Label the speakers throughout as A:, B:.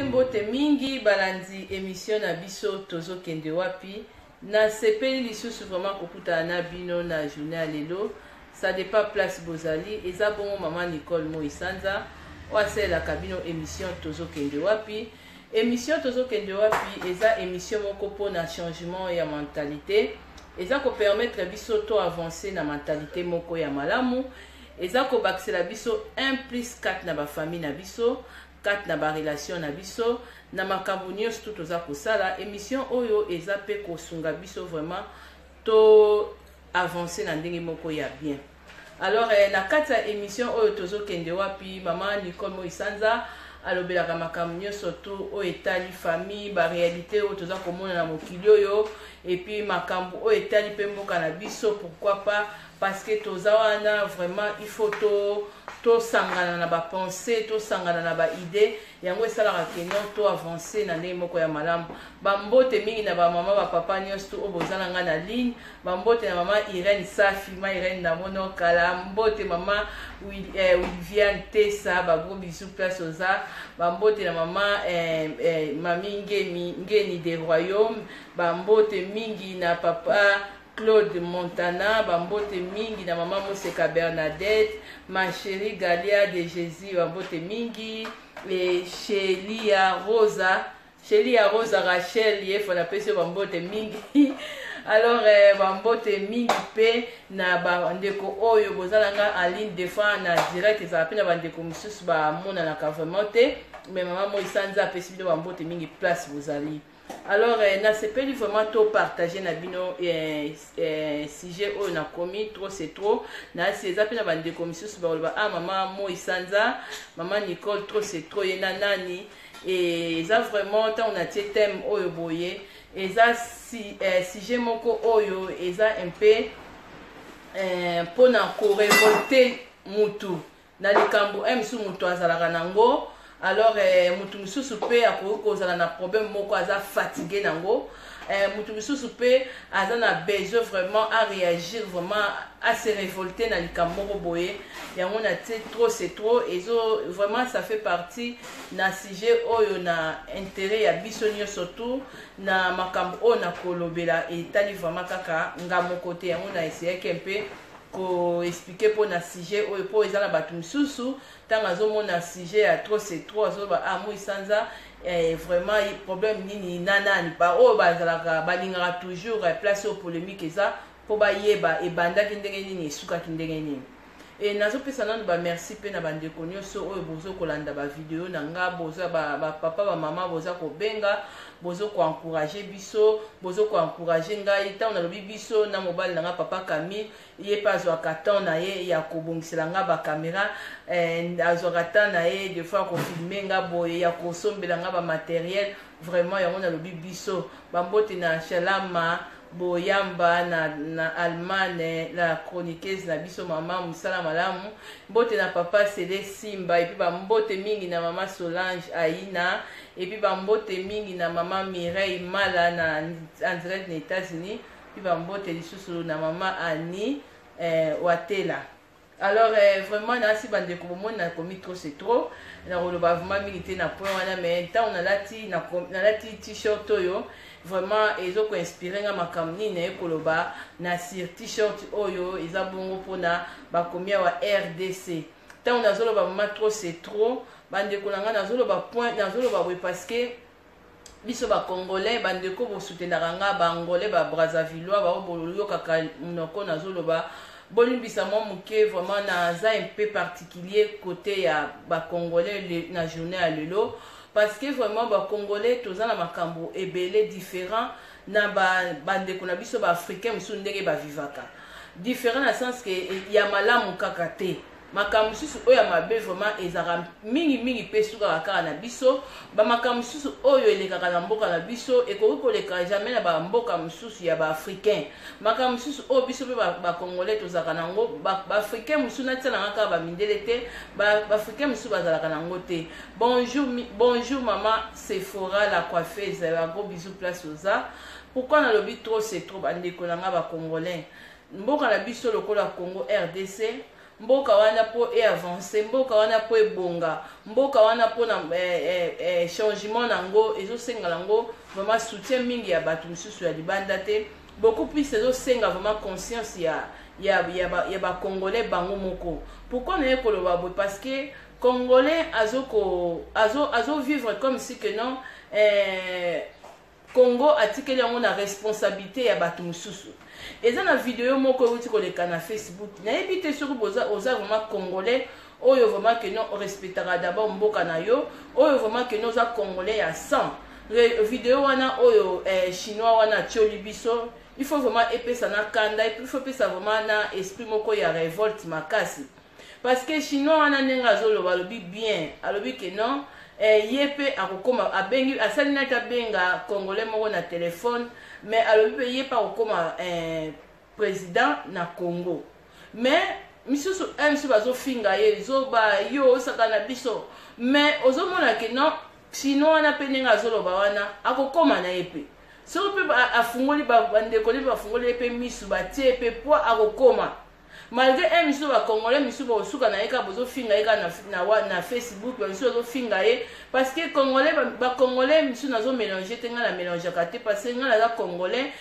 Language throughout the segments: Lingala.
A: Mbote mingi balandi emission na biso tozokende wapi. Nasepeli lisusu vraiment kokutana na bino na journée ya lelo. Ça dépend place bozali. Eza bongo mama Nicole Moisanza oyo asalelaka bino emission tozokende wapi. Emission tozokende wapi eza emission moko mpona changement ya mentalité. Eza kopermettre biso to avancer na mentalité moko ya malamu. Eza kobakisela biso 1 plus 4 na bafamille na biso, 4 na barelation na biso, na makambo nyonso tu toza kosala. Emission oyo eza mpe kosunga biso vraiment to avancer na ndenge moko ya bien. Alors na kati ya emission oyo tozokende wapi, mama Nicole Moisanza alobelaka makambo nyonso tu oyo etali famille, baréalité oyo toza komona na mokili oyo, et puis makambo oyo etali mpe mboka na biso, pourquoi pas, parce que toza wana vraiment il faut to tosangana na bapensée, tosangana na baidée. Yango esalaka keno to avance na ndenge moko ya malamu. Bambote mingi na bamama, bapapa nyonso tu oyo boza na ngai na ligne. Bambote na mama Irene Safi, ma Irene namono kala. Mbote mama Wilviane Tesa, bagros bisous place oza. Bambote na mama mami Ngemi Ngeni de Royaume. Bambote mingi na papa Claude Montana, bambote mingi na mama Moseka Bernadette, ma chérie Galia de Jésus, bambote mingi e Shelia Rosa, Shelia Rosa Rachel ye fo napesi yo bambote mingi. Alors bambote mingi mpe na bandeko oyo boza na nga en ligne. Des fois na direct ezala mpe na bandeko mosusu bamonanaka vraiment te, mais mama Moisanza apesi bino bambote mingi place bozali. Alors nasepeli vraiment to partager na bino sujet oyo nakomi trop c'est trop. Nasi eza mpe na bandeko misusu bakoloba: "Ah, mama Moisanza, mama Nicole, trop c'est trop, ye na nani?" Eza vraiment ntango natie thème oyo boye, eza sujet moko oyo eza un peu mpona korévolter mutu na likambo mosusu moto azalaka nango. Alors motu mosusu mpe akoki kozala na problème moko, aza fatigué nango. Motu mosusu mpe aza na besoin vraiment à réagir, vraiment à se révolter na likambo moko boye. Yango natie trop c'est trop. Ezo vraiment, ça fait partie na sujet oyo na intérêt ya biso nyonso tu. Na makambo oyo nakolobela etali vraiment kaka nga moko te. Yango na essayaki mpe koexpliquer mpo na sujet oyo, mpo eza na bato mosusu ntango azomona sujet ya trop c'est trop, azoloba: "Ah, Moisanza, vraiment problème nini na nani?" Baoyo bazalaka balingaka toujours place oyo polémique eza mpo bayeba ebandaki ndenge nini, esukaki ndenge nini. E nazopesa nanu bamerci mpe na bandeko nyonso oyo bozo kolanda bavideo na nga, boza bapapa, bamama, boza kobenga, bozo koencourager biso, bozo koencourager ngai. Ntango nalobi biso, na mobali na nga papa Camille, ye mpe azwaka temps na ye ya kobongisela nga bacaméra, azwaka temps na ye des fois ya kofilmer nga boye, ya kosombela nga bamatériel. Vraiment, yango nalobi biso. Bambote na Shalama Boyamba na Allemagne, la chroniqueuse na biso, mama mosala malamu. Mbote na papa Sele Simba, et puis bambote mingi na mama Solange Aina, et puis bambote mingi na mama Mireille Mala na en direct na États-Unis, puis bambote lisusu na mama Ani Watela. Alors vraiment nasi bandeko bomoni nakomi trop c'est trop. Nakoloba vraiment mingi te na point wana, mais ntango nalati t-shirt oyo, vraiment ezokoinspirer nga makambo nini naye koloba na sur t-shirt oyo. Eza bongo mpona bakomi awa RDC. Ntango nazoloba mama trop c'est trop, bandeko na ngai, nazoloba point, nazoloba boye parce que biso bacongolais, bandeko bosoutenaka nga, baangolais, babrazzavillois, bao boyokaka monoko nazoloba, bolimbisa mwa moke. Vraiment naza un peu particulier côté ya bacongolais na journée ya lelo, parce que vraiment bacongolais toza na makambo ebele différent na bandeko na biso baafricain mosusu, ndenge bavivaka différent na sens ke ya malamu kaka te. Makambo mosusu oyo ya mabe vraiment ezalaka mingimingi mpe esukaka kaka na biso. Bamakambo mosusu oyo elekaka na mboka na biso ekoki koleka jamais na bamboka mosusu ya baafricain. Makambo mosusu oyo biso mpe bacongolais tozalaka nango, baafricain mosusu, natialanga kaka bamindele te, baafricain mosusu bazalaka nango te. Bonjour, bonjour mama Sephora la coiffeuse, bagros bisous place oza. Pourquoi nalobi trop c'est trop, bandeko na nga bacongolais? Mboka na biso lokola Congo RDC, Mboka wana mpo e avance, mboka wana mpo ebonga, mboka wana mpo na eh, eh, eh, changement nango ezosenga nango vraiment soutien mingi ya bato misusu ya libanda te. Beaucoup plus ezosenga vraiment conscience ya bacongolais bango moko. Pourquoi naye koloba boye? Parce que Congolais azo ko azo azo vivre comme si que non, Congo atikeli yango na responsabilité ya bato mosusu. Eza na video moko euti koleka na Facebook. Nayebi te soki boza, oza vraiment Congolais oyo vraiment que non, orespectaka d'abord mboka na yo, oyo vraiment que non, oza Congolais ya 100. Video wana oyo Chinois wana atioli biso, il faut vraiment epesa na kanda, il faut epesa vraiment na esprit moko ya révolte makasi. Parce que Chinois wana, ndenge azoloba, alobi bien, alobi ke non, ye mpe akokoma. Abengi, asali nati abenga Congolais moko na telefone, mais alobi mpe ye mpe akokoma président na Congo. Mais misusu, misusu bazofinga ye zoba, yo osaka na biso. Mais ozomona ke non, Chinois wana mpe, ndenge azoloba wana, akokoma na ye mpe. Soki mpe afungoli, bandeko nde bafungoli ye mpe misu, batie ye mpe poids, akokoma. Malgré un misusu bacongolais misusu bakosuka na ye kaka bozofinga ye kaka na Facebook. Bamisusu bazofinga ye parce que Congolais, bacongolais misusu, nazomélange te, ngai na mélangeaka te, parce que ngai naza Congolais.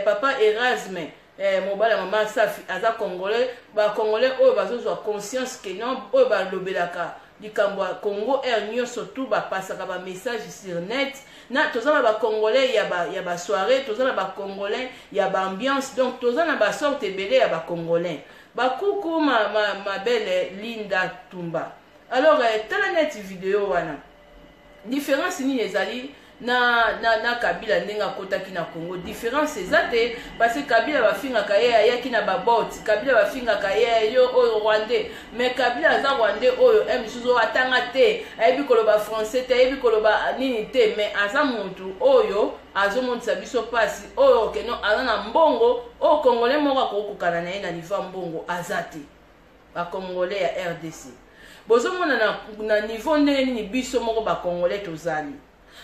A: Papa Erasme, mobali ya mama Safi, aza Congolais. Bacongolais oyo bazozwa conscience ke non, oyo balobelaka likambo ya Congo aire nyonso tu, bapasaka bamessage sur net. Na toza na bacongolais ya basoirée, toza na bacongolais ya baambiance, donc toza na basorte ebele ya bacongolais. Bakuku ma belle Linda Tumba. Alors tala neti video wana, différence nini ezali na Kabila ndenge akotaki na Congo? Différence eza te, parce que Kabila bafingaka ye, ayaki na baboti. Kabila bafingaka ye, yo oyo Rwandais. Mais Kabila aza Rwandais oyo misusu oyo atanga te, ayebi koloba français te, ayebi koloba nini te, mais aza motu oyo azomonisa biso mpasi oyo keno aza na mbongo oyo Congolais moko akokokana na ye na niveau ya mbongo aza te. Bacongolais ya RDC, bozomona na niveau ndenge nini biso moko bacongolais tozali.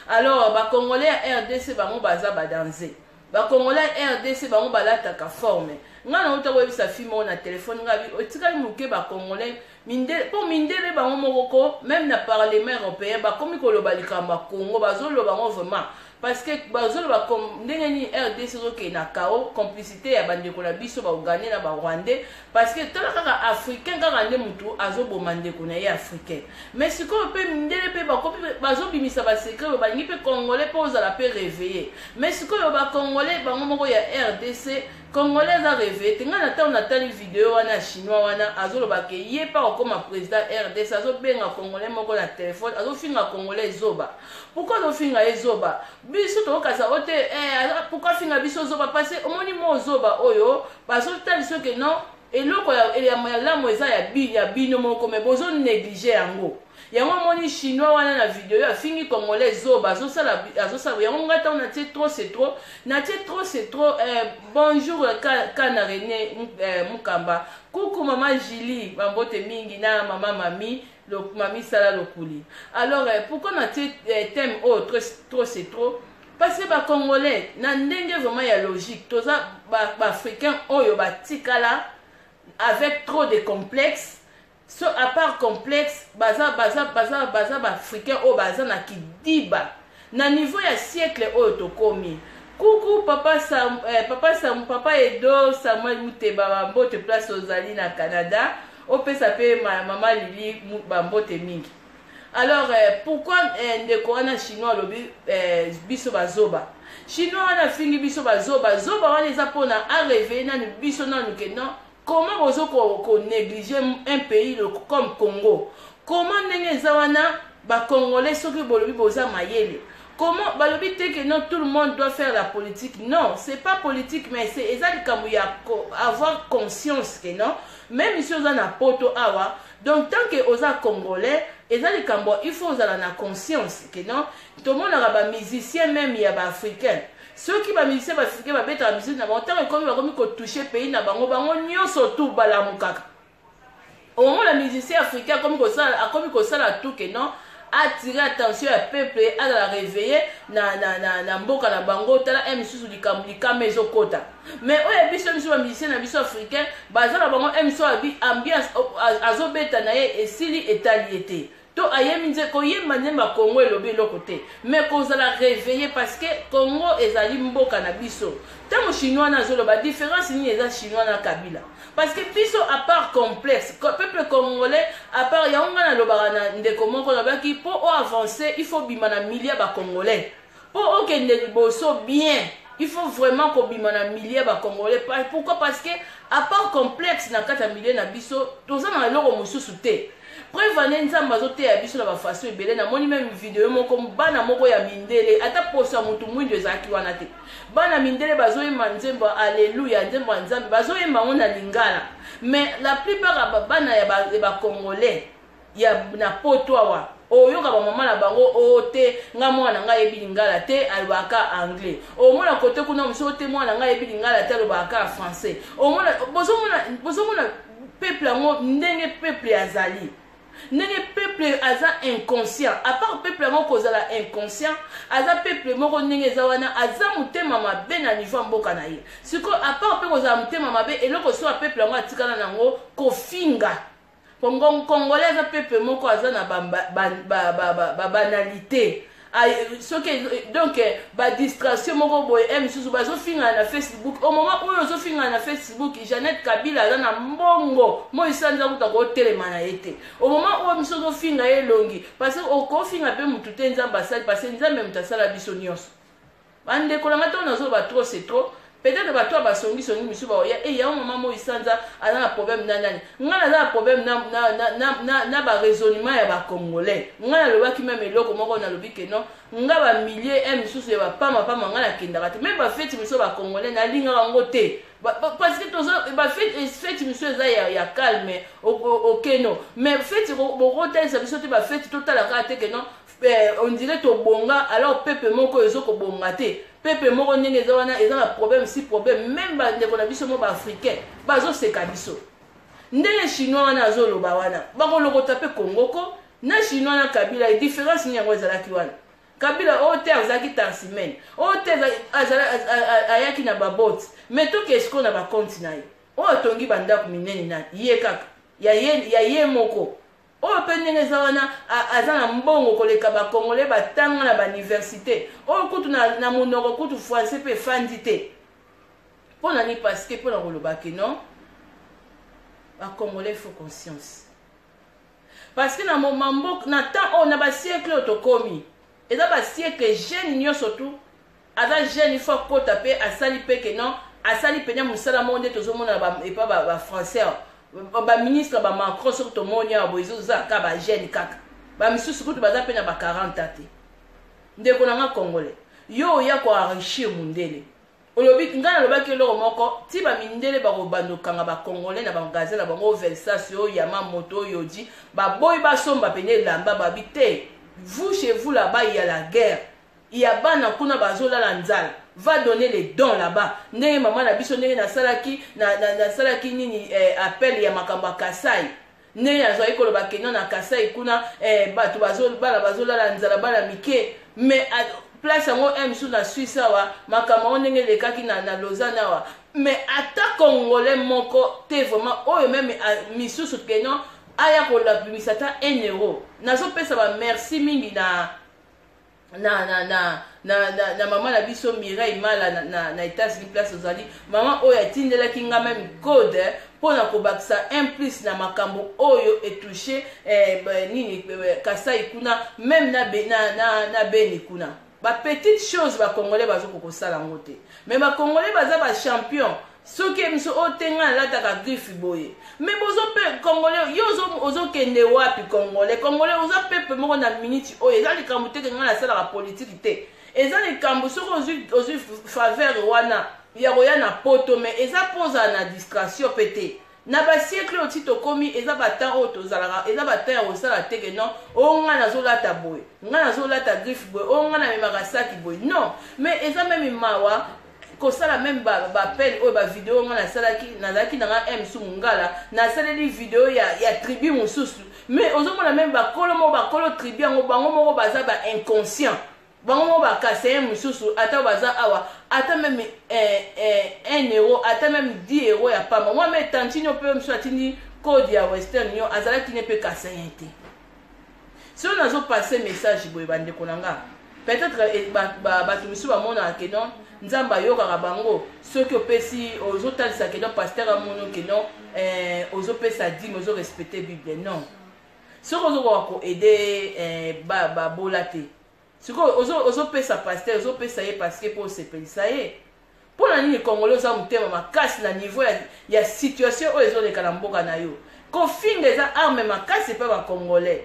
A: Alors bacongolais ya RDC, bango baza badanze. Bacongolais ya RDC, bango balataka forme. Ngai nauta koyebisa fille moko na telefone, ngai bi otikali moke. Bacongolais mindele, mpo mindele bango moko ko même na Parlement européen bakomi koloba likambo ya Congo. Bazoloba yango vraiment, parce que bazoloba ndenge nini RDC ezokende na kao, complicité ya bandeko na biso baugandais na barwandais. Parce que tala kaka, Africain kaka nde motu azoboma ndeko na ye Africain. Mais sikoyo mpe mindele mpe bakomi bazobimisa basecret oyo balingi mpe Congolais mpo ozala mpe réveillé. Mais sikoyo bacongolais bango moko ya RDC, Congolais aza réveillé te. Ngai na ntango natali video wana ya Chinois wana, azoloba ke ye mpe akokoma président RDC, azobenga Congolais moko na telefone, azofinga Congolais zoba. Pourquoi azofinga ye zoba? Biso tokokasa o te. Pourquoi afinga biso zoba? Parce omoni mo zoba oyo bazotalisa ke non, eloko ya malamu eza ya bino moko, mais bozonéglige yango. Yango omoni Chinois wana na video afingi Congolais zoba, azosala azosala yango. Ngai ntango natie trop c'est trop, natie trop c'est trop. Bonjour kana René Mukamba, kuku mama Julie, bambote mingi na mama Mami Mami Sala Lokuli. Alors pourquoi natie thème oyo trop, trop c'est trop? Parce que bacongolais, na ndenge vraiment ya logique, toza baafricain ba oyo batikala avec trop de complexe. So à part complexe, baza baafricain oyo baza na kidiba na niveau ya siècle oyo tokomi. Kuku papa Sam, papa Sam, papa Edo Samuel Muteba, bambote place ozali na Canada. Opesa mpe mama Lili bambote mingi. Alors pourquoi ndeko wana Chinois alobi biso bazoba? Chinois wana afingi biso bazoba. Zoba wana eza mpona aréveille nanu biso nanu ke non, comment bozo konégliger un pays comme Congo? Comment ndenge eza wana, bacongolais, soki bolobi boza mayele, comment balobi te que non, tout le monde doit faire la politique? Non, c'est pas politique, mais c'est eza likambo ya avoir conscience que non, même si oza na poto awa, donc tant que oza Congolais, eza likambo il faut ozala na conscience que non. Tomonaka bamusicien même ya baafricain, soki bamusicien baafricain babetaka musique na bango, ntango ekomi bakomi kotouche pays na bango, bango nyonso tu balamukaka. Omona musicien africain akomi kosala tout ke non. atire attention ya peuple, azala réveillé na mboka na bango. Tala e misusu likambo likama ezokota. Mais oyo biso, biso bamusicien na biso africain, baza na bango, e miso abi ambiance, azobeta na ye, esili, etali ye te. To ayembi nze koyemba nzembo ya Congo, elobi eloko te, mais kozala réveillé, parce que Congo ezali mboka na biso. Ntango Chinois wana azoloba, différence nini eza Chinois na Kabila? Parce que biso, à part complexe, peuple congolais, à part yango, ngai nalobaka na ndeko moko, nalobaki mpo oavance, il faut bima na milieu ya bacongolais. Mpo okende liboso bien, il faut vraiment kobima na milieu ya bacongolais. Pourquoi? Parce que à part complexe na kati ya milieu na biso, toza na eloko mosusu te. Preuve ane, Nzambe azoteya biso na bafaçon ebele. Namoni même vidéo moko, bana moko ya mindele, ata poso ya motu mwindu ezalaki wana te, bana mindele bazoyemba nzembo alleluya, nzembo ya Nzambe, bazoyemba yango na lingala. Mais la plupart ya bana ya bacongolais ya na poto awa, oyoka bamama na bango o te: "Nga mwana ngai ayebi lingala te, alobaka anglais." Omona kote kuna mosu o te: "Mwana ngai ayebi lingala te, alobaka français." Omona, bozomona peuple yango ndenge peuple azali, ndenge peuple aza inconscient. À part peuple yango kozala inconscient, aza peuple moko ndenge eza wana, aza motema mabe na niveau ya mboka na ye. Sikoyo, à part mpe kozala motema mabe, eloko so ya peuple yango atikala nango kofinga. Congolais aza peuple moko aza na babanalité. Soki donc badistraction moko boye, e misusu bazofingana na Facebook. Au moment oyo ozofingana na Facebook, Jeannette Kabila aza na mbongo moi esanza kuta kotelema na ye te. Au moment oyo misu ozofinga ye elongi, parce que okofinga mpe mutu te, Nzambe asali, parce que Nzambe moto asala biso nyonso. Bandeko na nga, ntango nazoloba trop c'est trop, peut-être bato ya basongisongi misu baoya e yango. Mama moi sanza aza na problème na nani? Ngai naza na problème na baraisonnement ya bacongolais. Ngai nalobaki même eloko moko, nalobi ke non, nga bamilieu e misusu ya bapamapama, ngai nakendaka te. Même bafeti misusu ya bacongolais, nalingaka yango te, parce que bafeti misusu eza ya calme, okeno, mais feti bokotalisa biso te. Bafeti totalaka te ke non, on dirait tobonga. Alors peuple moko ezokobonga te, peuple moko ndenge eza wana, eza na problème si problème. Même bandeko na biso mo baafricain bazoseka biso. Ndenge Chinois wana azoloba wana, bakolokota mpe Kongoko na Chinois na Kabila, différence nini yango ezalaki wana? Kabila oyo te azalaki taximan, oyo te ayaki na babote, mais toke esiko na bacompte na ye oyo atongi bandako minene na ye kaka ya ye moko. Oyo mpe ndenge eza wana, aza na mbongo koleka bacongolais batanga na bauniversité. Oyo kutu na monoko kutu français mpe efandi te. Mpo na nini? Parce que mpo na koloba ke non, bacongolais faut conscience, parce que na mamboka na temps oyo, na basiècle oyo tokomi, eza basiècle jeune nyonso tu aza jeune, il faut akota mpe asali mpe ke non, asali mpenza mosala moko nde tozomona epa bafrançais, baministre bamacron. Soki tomoni awa boye, ezoza kaka bajeune kaka, bamisusu kutu baza mpe na ba 40 te. Ndeko na nga congolais, yo oya koenrichir mundele. Olobi, ngai nalobaki eloko moko ti bamindele bakobanda okanga bacongolais na bamagasin na bango, Versace oyo, Yamamoto oyo, Yohji, baboyi basomba pene elamba, babi te: "Vous, chez vous là-bas, il y a la guerre, il y a bana kuna bazolala nzala, va donner les dons là-bas." Ndenge mama na biso, ndenge nasalaki nini, appel ya makambo ya Kasai, ndenge nazwaki koloba keno na Kasai kuna, bato bana bazolala nzala, bana mike. Mais place yango mosusu na Suisse awa, makambo yango ndenge elekaki na Lausanne awa, mais ata congolais moko te vraiment oyo même misusu keno aya kolabimisa ata 1 euro. Nazopesa bamerci mingi na mama na biso Mireille Mala na États-Unis, place ozali mama, oyo atindelaki nga même code mpona kobakisa un plus na makambo oyo etouche nini, Kasai kuna, même na Beni kuna. Bapetite chose bacongolais bazokoka kosala yango te, mais bacongolais baza bachampion. Soki miso oyo te, ngai nalataka griffe boye, mais bozo mpe congolais, yo ozokende wapi? Congolais, congolais oza peuple moko na minute oyo eza likambo te ke ngai nasalaka politike te. Eza likambo soki ozwi faveur wana ya koya na poto, mais eza mpo ozala na distraction mpe te. Na basiècle oyo ti tokomi, eza batemps oyo tozalaka, eza batemps ya kosala te ke non, oyo ngai nazolata boye, ngai nazolata griffe boye, oyo ngai namemaka saki boye. Non, mais eza même mawa. Kosala meme ba appel oyo, ba video nga nasalaki, nazalaki na nga msu mongala, nasaleli video ya tribu mosusu, mais ozomona meme bakolo moko, bakolo tribu yango, bango moko baza ba inconscient, bango moko bakasaye mosusu. Ata baza awa, ata meme 1 euro, ata meme 10 euro ya pamba. Mwa me tantine mpe mosusu atindi code ya Western Union, azalaki ne mpe kasayen te. Soki nazopase message boye, bandeko na nga, peut-être bato mosusu bamonaka ke non, Nzambe ayokaka bango soki opesi, ozotalisa ke non, pasteur amono ke non, ozopesa dîme, ozorespecte Bible. Non, soki ozokoka koaider babola te, sikoyo ozopesa pasteur, ozopesa ye parce que mpo osepelisa ye. Mpo na nini Congolais oza motema makasi na niveau ya situation oyo ezoleka na mboka na yo? Kofinga eza arme makasi epa bacongolais.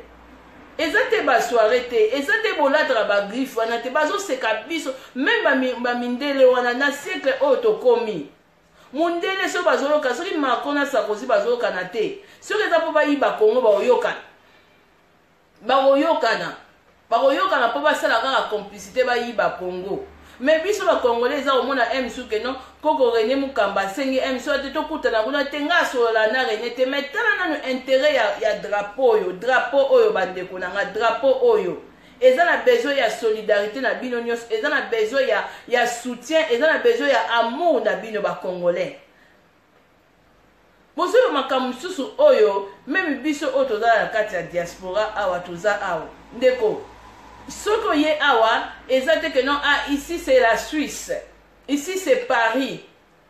A: Eza te basoirée te, eza te bolataka bagriffe wana te. Bazoseka biso meme bamindele wana. Na siècle oyo tokomi, mundele soki bazoloka, soki Macron na Sarkozy bazolokana te, soki eza mpo bayiba Kongo, bakoyokana, bakoyokana, bakoyokana mpo basala kaka complicité, bayiba Congo. Mais biso bacongolais, eza komona msu ke non, koko René Mukamba asengi msu ate tokutana kuna te, nga asolola na René te. Mais tala nanu intérêt ya drapeau oyo. Drapeau oyo, bandeko na nga, drapeau oyo eza na besoin ya solidarité na bino nyonso, eza na besoin ya soutien, eza na besoin ya amour na bino bacongolais. Bozoyeba makambo mosusu oyo meme biso oyo toza na kati ya diaspora awa, toza awa. Ndeko, soki oye awa, eza te ke non, ah, ici c'est la Suisse, ici c'est Paris,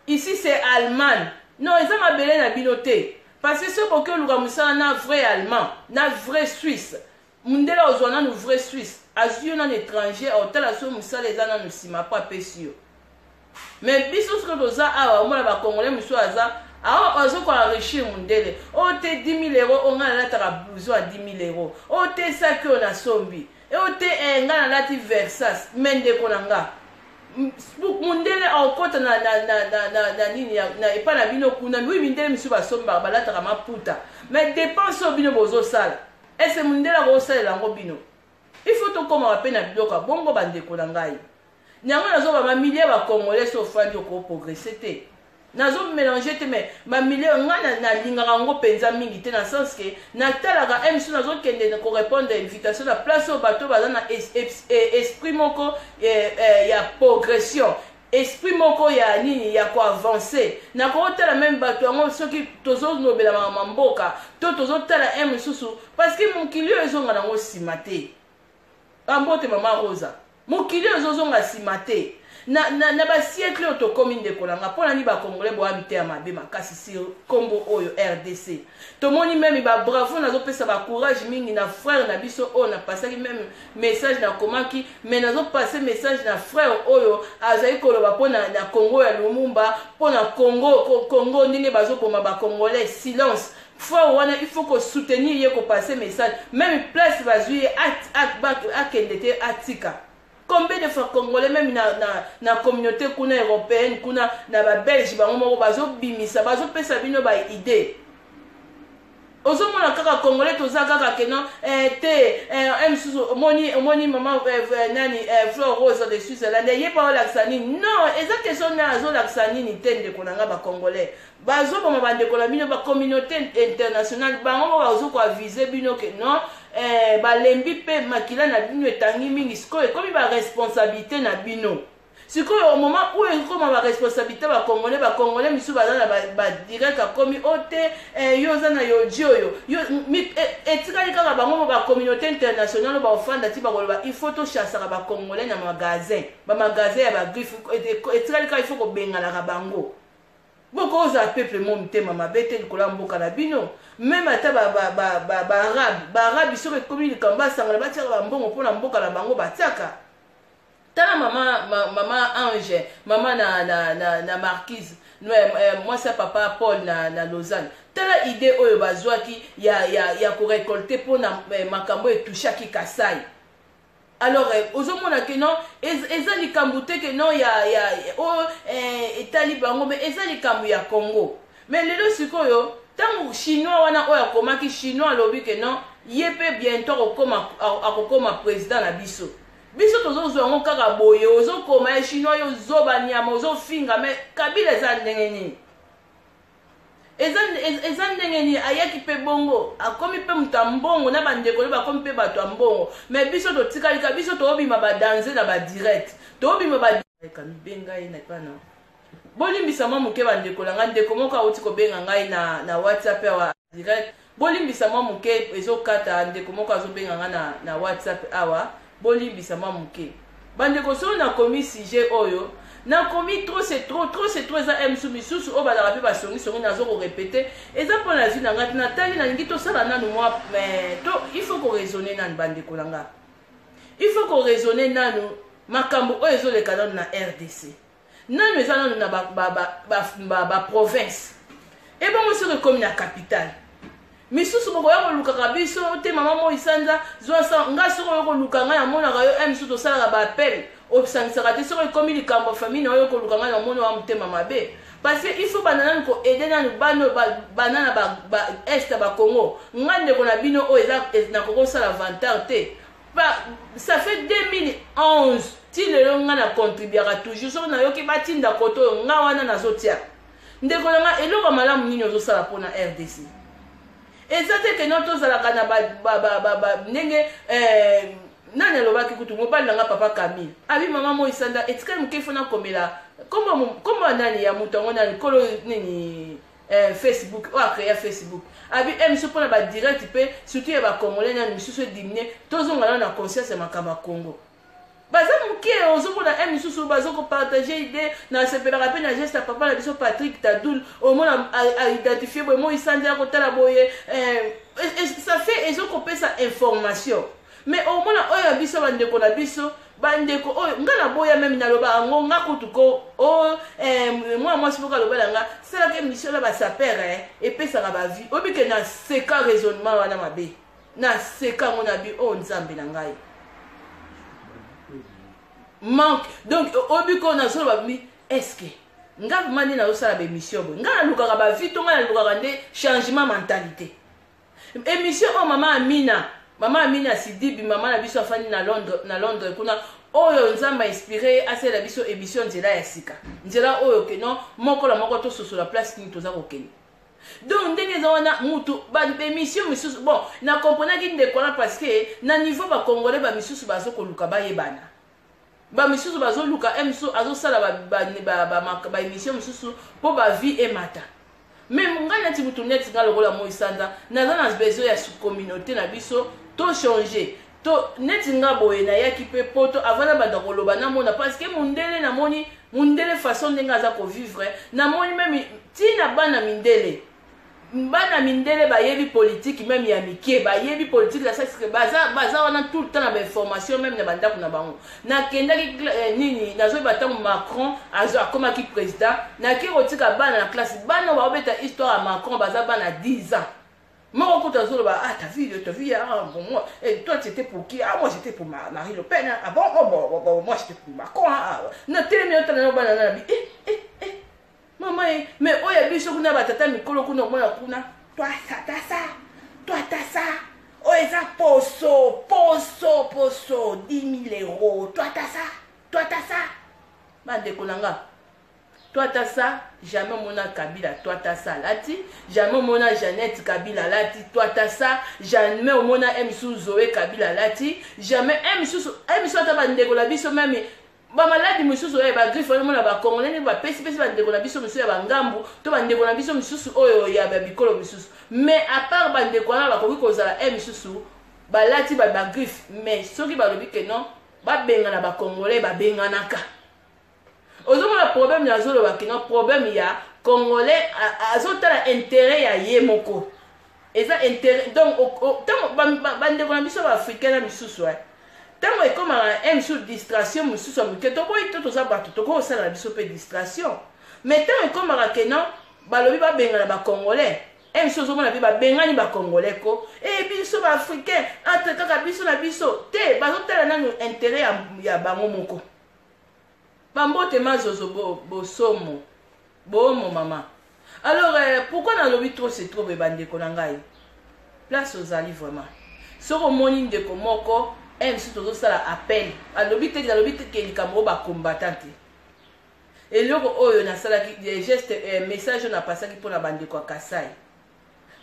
A: ici c'est Allemagne. Non, eza mabele na bino te, parce que soki boki oluka mosala na vrai Allemand, na vrai Suisse, mundele ozwa nanu vrai Suisse, azwi yo nanu étranger, aotala so mosala eza nanu nsima po apesi yo. Mais biso soki toza awa, omona bacongolais mosusu aza azokoenrichir mundele oyo te 10 000 euro, oyo ngai nalataka blouson ya 10 000 euro, oyo te saki oyo nasombi, oyo te ngai nalati Versace. Mais ndeko na nga, mundele akokɔta na nini na epai na bino kuna? Oui, mindele misusu basombaka, balataka maputa, mais dépense oyo bino bozosala, ese mundele akosalela yango bino? Il faut tokomaka mpe na biloko ya bongo, bandeko na ngai. Yango nazoba bamilie bacongolais, so ofandi okoprogresse te. Nazomélange te, mais bamilie ngai nalingaka yango mpenza mingi te, na sens ke natalaka msu, nazokende korépondre invitation na place oyo bato baza na esprit moko ya progression, esprit moko ya nini, ya koavance. Nakotala meme bato yango soki tozolobela makambo mboka to tozotala un mosusu, parce que mokili oyo ezonga nango nsima te. Bambote, mama Rosa. Mokili oyo ezozonga nsima te na basiècle oyo tokómi. Ndeko na nga, mpo na nini bacongolais boya miteya mabe makasi sur nkombo oyo RDC? Tomoni meme babravo, nazopesa bacourage mingi na frère na biso oyo napasaki meme message, nakomaki, mais nazopase message na frère oyo azali koloba mpo na Congo ya Lumumba, mpo na Congo ndenge bazoboma bacongolais, silence. Frère wana, il faut kosoutenir ye, kopase message. Même place bazwi ye, akende te, atika. Combien de fois Congolais, même na communauté kuna européenne, kuna na babelge, bango moko bazobimisa, bazopesa bino baidée. Ozomona kaka Congolais toza kaka ke non, te mosusu omoni mama nani, Flore Rose de Switzerland, ye mpe aolakisa nini? Non, eza question na azolakisa nini te. Ndeko na nga, bacongolais bazoboma bandeko na bino. Bacommunauté internationale, bango moko bazokoavise bino ke non, balembi mpe makila na bino etangi mingi. Sikoyo ekomi baresponsabilité na bino. Sikoyo au moment où ekoma baresponsabilité bacongolais, bacongolais misusu baza na badirect, akomi o te, yo oza na yoji oyo etikali kaka bango mo. Bacommunauté internationale oyo baofanda ti bakoloba il faut tochassaka bacongolais na magasin, bamagasin ya bagriffe etikali kaka, il faut kobenganaka bango. Bokozala peuple mo mitema mabe te likolo ya mboka na bino. Meme ata baarabe, baarabe soki ekomi likambo basangana, batiaka bambongo mpona mboka na bango, batiaka. Tala mama Ange, mama na Marquise, mwasi ya papa Paul na Lausanne. Tala idée oyo bazwaki ya korécolte mpona makambo etouchaki Kasai. Alors ozomona ke non, eza likambo te ke non ya oyo etali bango, mais eza likambo ya Congo. Mais lelo sikoyo, ntango Chinois wana oyo akomaki Chinois alobi ke non, ye mpe bientôt akokoma président na biso. Biso tozozwa yango kaka boye, ozokoma ye chinois, yo zoba nyama, ozofinga. Mais Kabila eza ndenge nini? Eza ndenge nini ayaki mpe bongo akomi mpe moto ya mbongo na bandeko nde bakomi mpe bato ya mbongo, mais biso totikali ka biso toobima badanse na badirect, toobima ba kamibenga ye na epana. Bolimbisa mwa moke, bandeko na ngai. Ndeko moko awuti kobenga ngai na WhatsApp awa direct. Bolimbisa mwa moke, ezokata. Ndeko moko azobenga ngai na WhatsApp awa. Bolimbisa mwa moke, bandeko. Soki nakomi sujet oyo, nakomi trop c'est trop, trop c'est trop. Eza msu misusu oyo bazalaka mpe basongisongi. Nazo korépéter, eza mpo na vie na ngai te. Natali, nalingi tosala nanu mwa, mais to il faut koraisonner nanu, bandeko na ngai. Il faut koraisonner nanu makambo oyo ezoleka nanu na RDC. Nanu eza nanu na baprovince ba, ba, ba ebongo soki ekomi na capitale, misusu bokoya kolukaka biso te. Mama Moi Sanza, zwa nga. Soki oyo koluka ngai, namonaka yo misusu, tosalaka baappel, osangisaka te. Soki ekomi likambo ya famille na oyo koluka ngai, namoni wa motema mabe, parce que il faut banda nanu koaider nanu bana bana na baest ya bacongo. Ngai ndeko na bino oyo eza, nakoki kosala vantard te. Ça fait 2011 ti lelo, ngai na contribuaka toujours. Soki nayoki batinda koto oyo, ngai wana nazotia. Ndeko na ngai, eloko malamu nini ozosala mpona RDC? Eza te keno tozalaka na ndenge nani alobaki kutu, mobali na nga papa Camille abi: "Mama Moi Sanda, etikali moke fo nakomela kombo nani ya moto yango, nani kolo nini, Facebook oyo acréa Facebook." Abi miso mpona badirect mpe surtout ya bacongolais nani misusu ediminuer. Tozonga nano na conscience ya makambo ya Congo. Baza moke, ozomona m misusu baza kopartager idée. Nasepelaka mpe na geste ya papa na biso Patrick Tadul. Omona aidentifie boye Moi Sanza ya kotala boye, ça fait ezokopesa information. Mais omona oyo ya biso, bandeko na biso, bandeko oyo nga naboya même naloba yango. Nga kutu ko mwana mwasi moko aloba na nga: "Salaka émission na basapeurs, epesaka bavues." Oyebi ke naseka raisonnement wana mabe, naseka yango na bi oyo Nzambe na ngai manque. Donc oyebi ko nazoloba bi est ce que nga vraiment nde nazosala baémission boye, nga nalukaka bavues to nga nalukaka nde changement mentalité? Émission oyo mama Amina, mama Amina Sidibi, mama na biso afandi na Londres, na Londres kuna, oyo Nzambe ainspiré asalela biso émission Nzela ya Sika, nzela oyo keno moko na moko tososola place nini toza kokende. Donc ndenge eza wana, mutu baémission misusu, bon, nakomprenaki ndeko wana, parce que na niveau bacongolais bamisusu bazokoluka bayebana, bamisusu bazoluka e mosusu azosala baémission mosusu mpo bavues emata. Mais ngai nati mutu neti ngai lokola Moi Sanza, naza na besoin ya communauté na biso tochange to neti nga boye. Nayaki mpe poto avant nabanda koloba, namona parce que mundele, namoni mundele façon ndenge aza kovivre. Namoni même ntina bana mindele, bana mindele bayebi politike même ya mike, bayebi politike na sens baza wana tout le temps na bainformation même na bandako na bango. Nakendaki nini, nazoyeba ntango Macron akomaki président, nake kotika bana na classe. Bana baobeta histoire ya Macron, baza bana 10 ans. Moko kutu azoloba: "Ah, t'as vu, t'as vu? Ah bon, moi, et toi, tu étais pour qui?" "Ah, moi, j'étais pour Marie Le Pen." "Ah bon? Oh bon, bon, moi, j'étais pour Macron." Ah, natelemi, otala na bana na bi eh eh eh, mama ye. Mais oyo ya biso kuna, batata mikolo kuna, omona kuna: "Toi ça, ta ça, toi ta ça, oyo eza poso poso poso 10 000 euros, toi ta ça, toi ta ça." Bandeko na nga, toi ta ça, jamais omona Kabila toi ta ça alati, jamais omona Jeannette Kabila alati toi ta ça, jamais omona misusu Zoe Kabila alati, jamais misusu misusu. Ata bandeko na biso même bamaladi mosusu oyo bagriffe wana, omona bacongolais ndenge bapesipesi bandeko na biso mosusu ya bangambu to bandeko na biso mosusu oyo ya bikolo mosusu. Mais à part bandeko wana, bakoki kozala e misusu balati bagriffe, mais soki balobi ke non, babengana bacongolais, babenganaka. Ozomona problème nazoloba kino, problème ya congolais azotala intérêt ya ye moko, eza intérêt. Donc ntango bandeko na biso baafricain na misusu, ntango ekomaka mosusu distraction mosusu ya moke, toboyi to toza bato, tokoki kosala na biso mpe distraction. Mais ntango ekomaka ke non, balobi babengana bacongolais, e mosusu ozomona mpe babengani bacongolais ko e biso baafricain entre kaka biso na biso te, bazotala nanu intérêt ya bango moko. Bambote mazozo bosomo bomo mama. Alors pourquoi nalobi trop c'est trop? Bandeko na ngai, place ozali vraiment, soki omoni ndeko moko Mc tozosala appel, alobi te, alobi te ke likambo oyo bacombattant te. Eloko oyo nasalaki geste, message oyo napasaki mpona bandeko ya Kasai,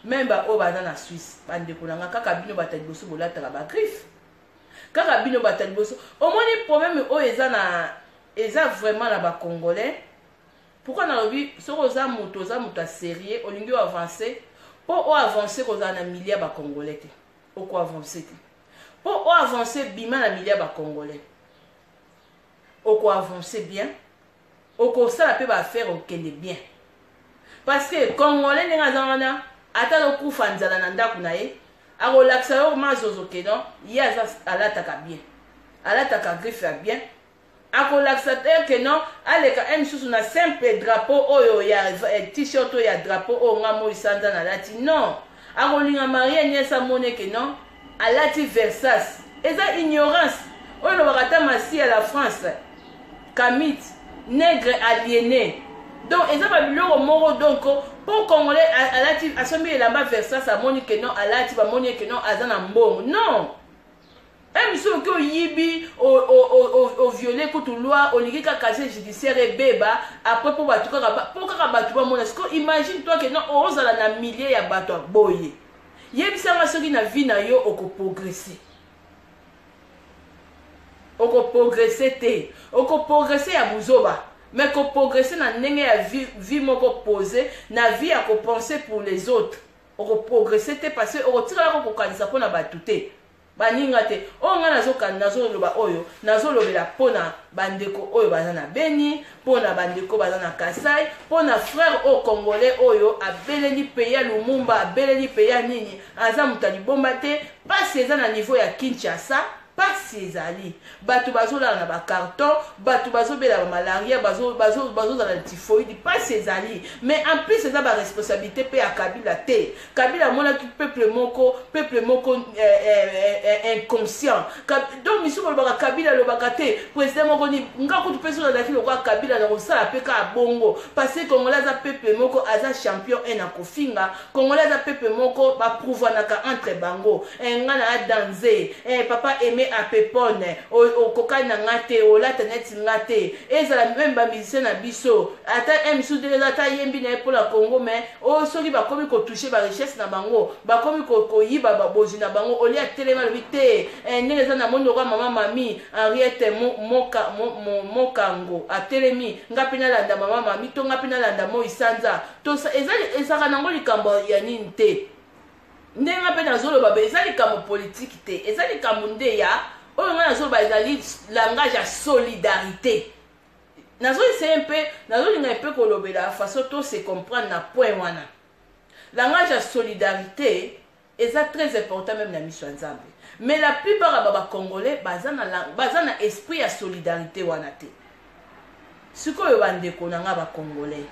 A: même baoyo baza na Suisse, bandeko na nga, kaka bino bato ya liboso bolataka bagriffe, kaka bino bato ya liboso. Omoni problème oyo eza na, eza vraiment na bacongolais. Pourquoi nalobi, soki oza moto, oza moto ya sérieux, olingi oavance, mpo oavance, kozala na milieu ya bacongolais te, okoavance te. Mpo oavance, bima na milieu ya bacongolais, okoavance bien, okosala mpe baaffaire, okende bien. Parce que congolais ndenge aza wana, ata azokufa nzala na ndako na ye, akolakisa yo mazozo ke non, ye aza alataka bien, alataka griffe ya bien. Akolakisa te ke non, aleka un mosusu na simple drapeau oyo ya t-shirt oyo ya drapeau oyo nga moi sanza nalati. Non, akolinga Marie Nies amone ke non, alati Versace. Eza ignorance oyo elobaka ata masi ya la France, kamite nègre aliéné. Donc eza babiloko moko. Donc mpo congolais alati, asombi elamba Versace, amoni ke non, alati, bamoni ke non, aza na mbongo. Non, miso oki oyibi, oviole kutu loi, olingi kaka casier judiciaire ebeba après mpo bato kaka, mpo kaka bato bamona. Siko imagine toi ke non, ozala na milieu ya bato ya boye. Yebisanga soki na vie na yo okoprogresse. Okoprogresse te, okoprogresse ya buzoba. Mais koprogresse na ndenge ya vie, vie moko posé na vie ya kopenser pour les autres, okoprogresse te, parce que okotikalaka kokanisa mpona bato te, baninga te. Oyo ngai nazoloba, oyo nazolobela mpona bandeko oyo baza na Beni, mpona bandeko baza na Kasai, mpona frère oyo congolais oyo abeleli pays ya Lumumba, abeleli pays ya nini, aza moto ya libomba te. Mpasi eza na niveau ya Kinshasa, mpasi ezali, bato bazolala na bacarton, bato bazobela bamalaria, bazozala na typhoïde, mpasi ezali. Mais en plus eza baresponsabilité mpe ya Kabila te. Kabila amonaki peuple moko inconscient. Donc misu balobaka Kabila alobaka te, président moko ni nga kutu mpe soki azalaki lokola Kabila na kosala mpe kaka bongo, parce que congolais aza peuple moko aza champion e na kofinga. Congolais aza peuple moko baprouvanaka entre bango. Nga na adanze, papa aimé apepone, okokani na nga te, olata neti nga te. Ezala même bamusicien na biso, ata un misusu ndenge eza, ata yembi na ye mpola Congo, mais oyo soki bakomi kotouche barichesse na bango, bakomi koyiba bozwi na bango, olia atelemi alobi te. Ndenge eza, namoni lokola mama mami Henriette Mokango atelemi, nga mpe nalanda mama mami, to nga mpe nalanda moi sanza. Ezalaka nango likambo ya nini te. Ndenge mpe nazoloba be, eza likambo politike te, eza likambo nde ya oyo ngai nazoloba, ezali langage ya solidarité. Nazoessaye mpe nazolinga mpe kolobela façon to se comprendre na point wana. Langage ya solidarité eza très important même na miso ya Nzambe, mais la plupart ya bacongolais baza na esprit ya solidarité wana te. Sikoyo bandeko na nga bacongolais,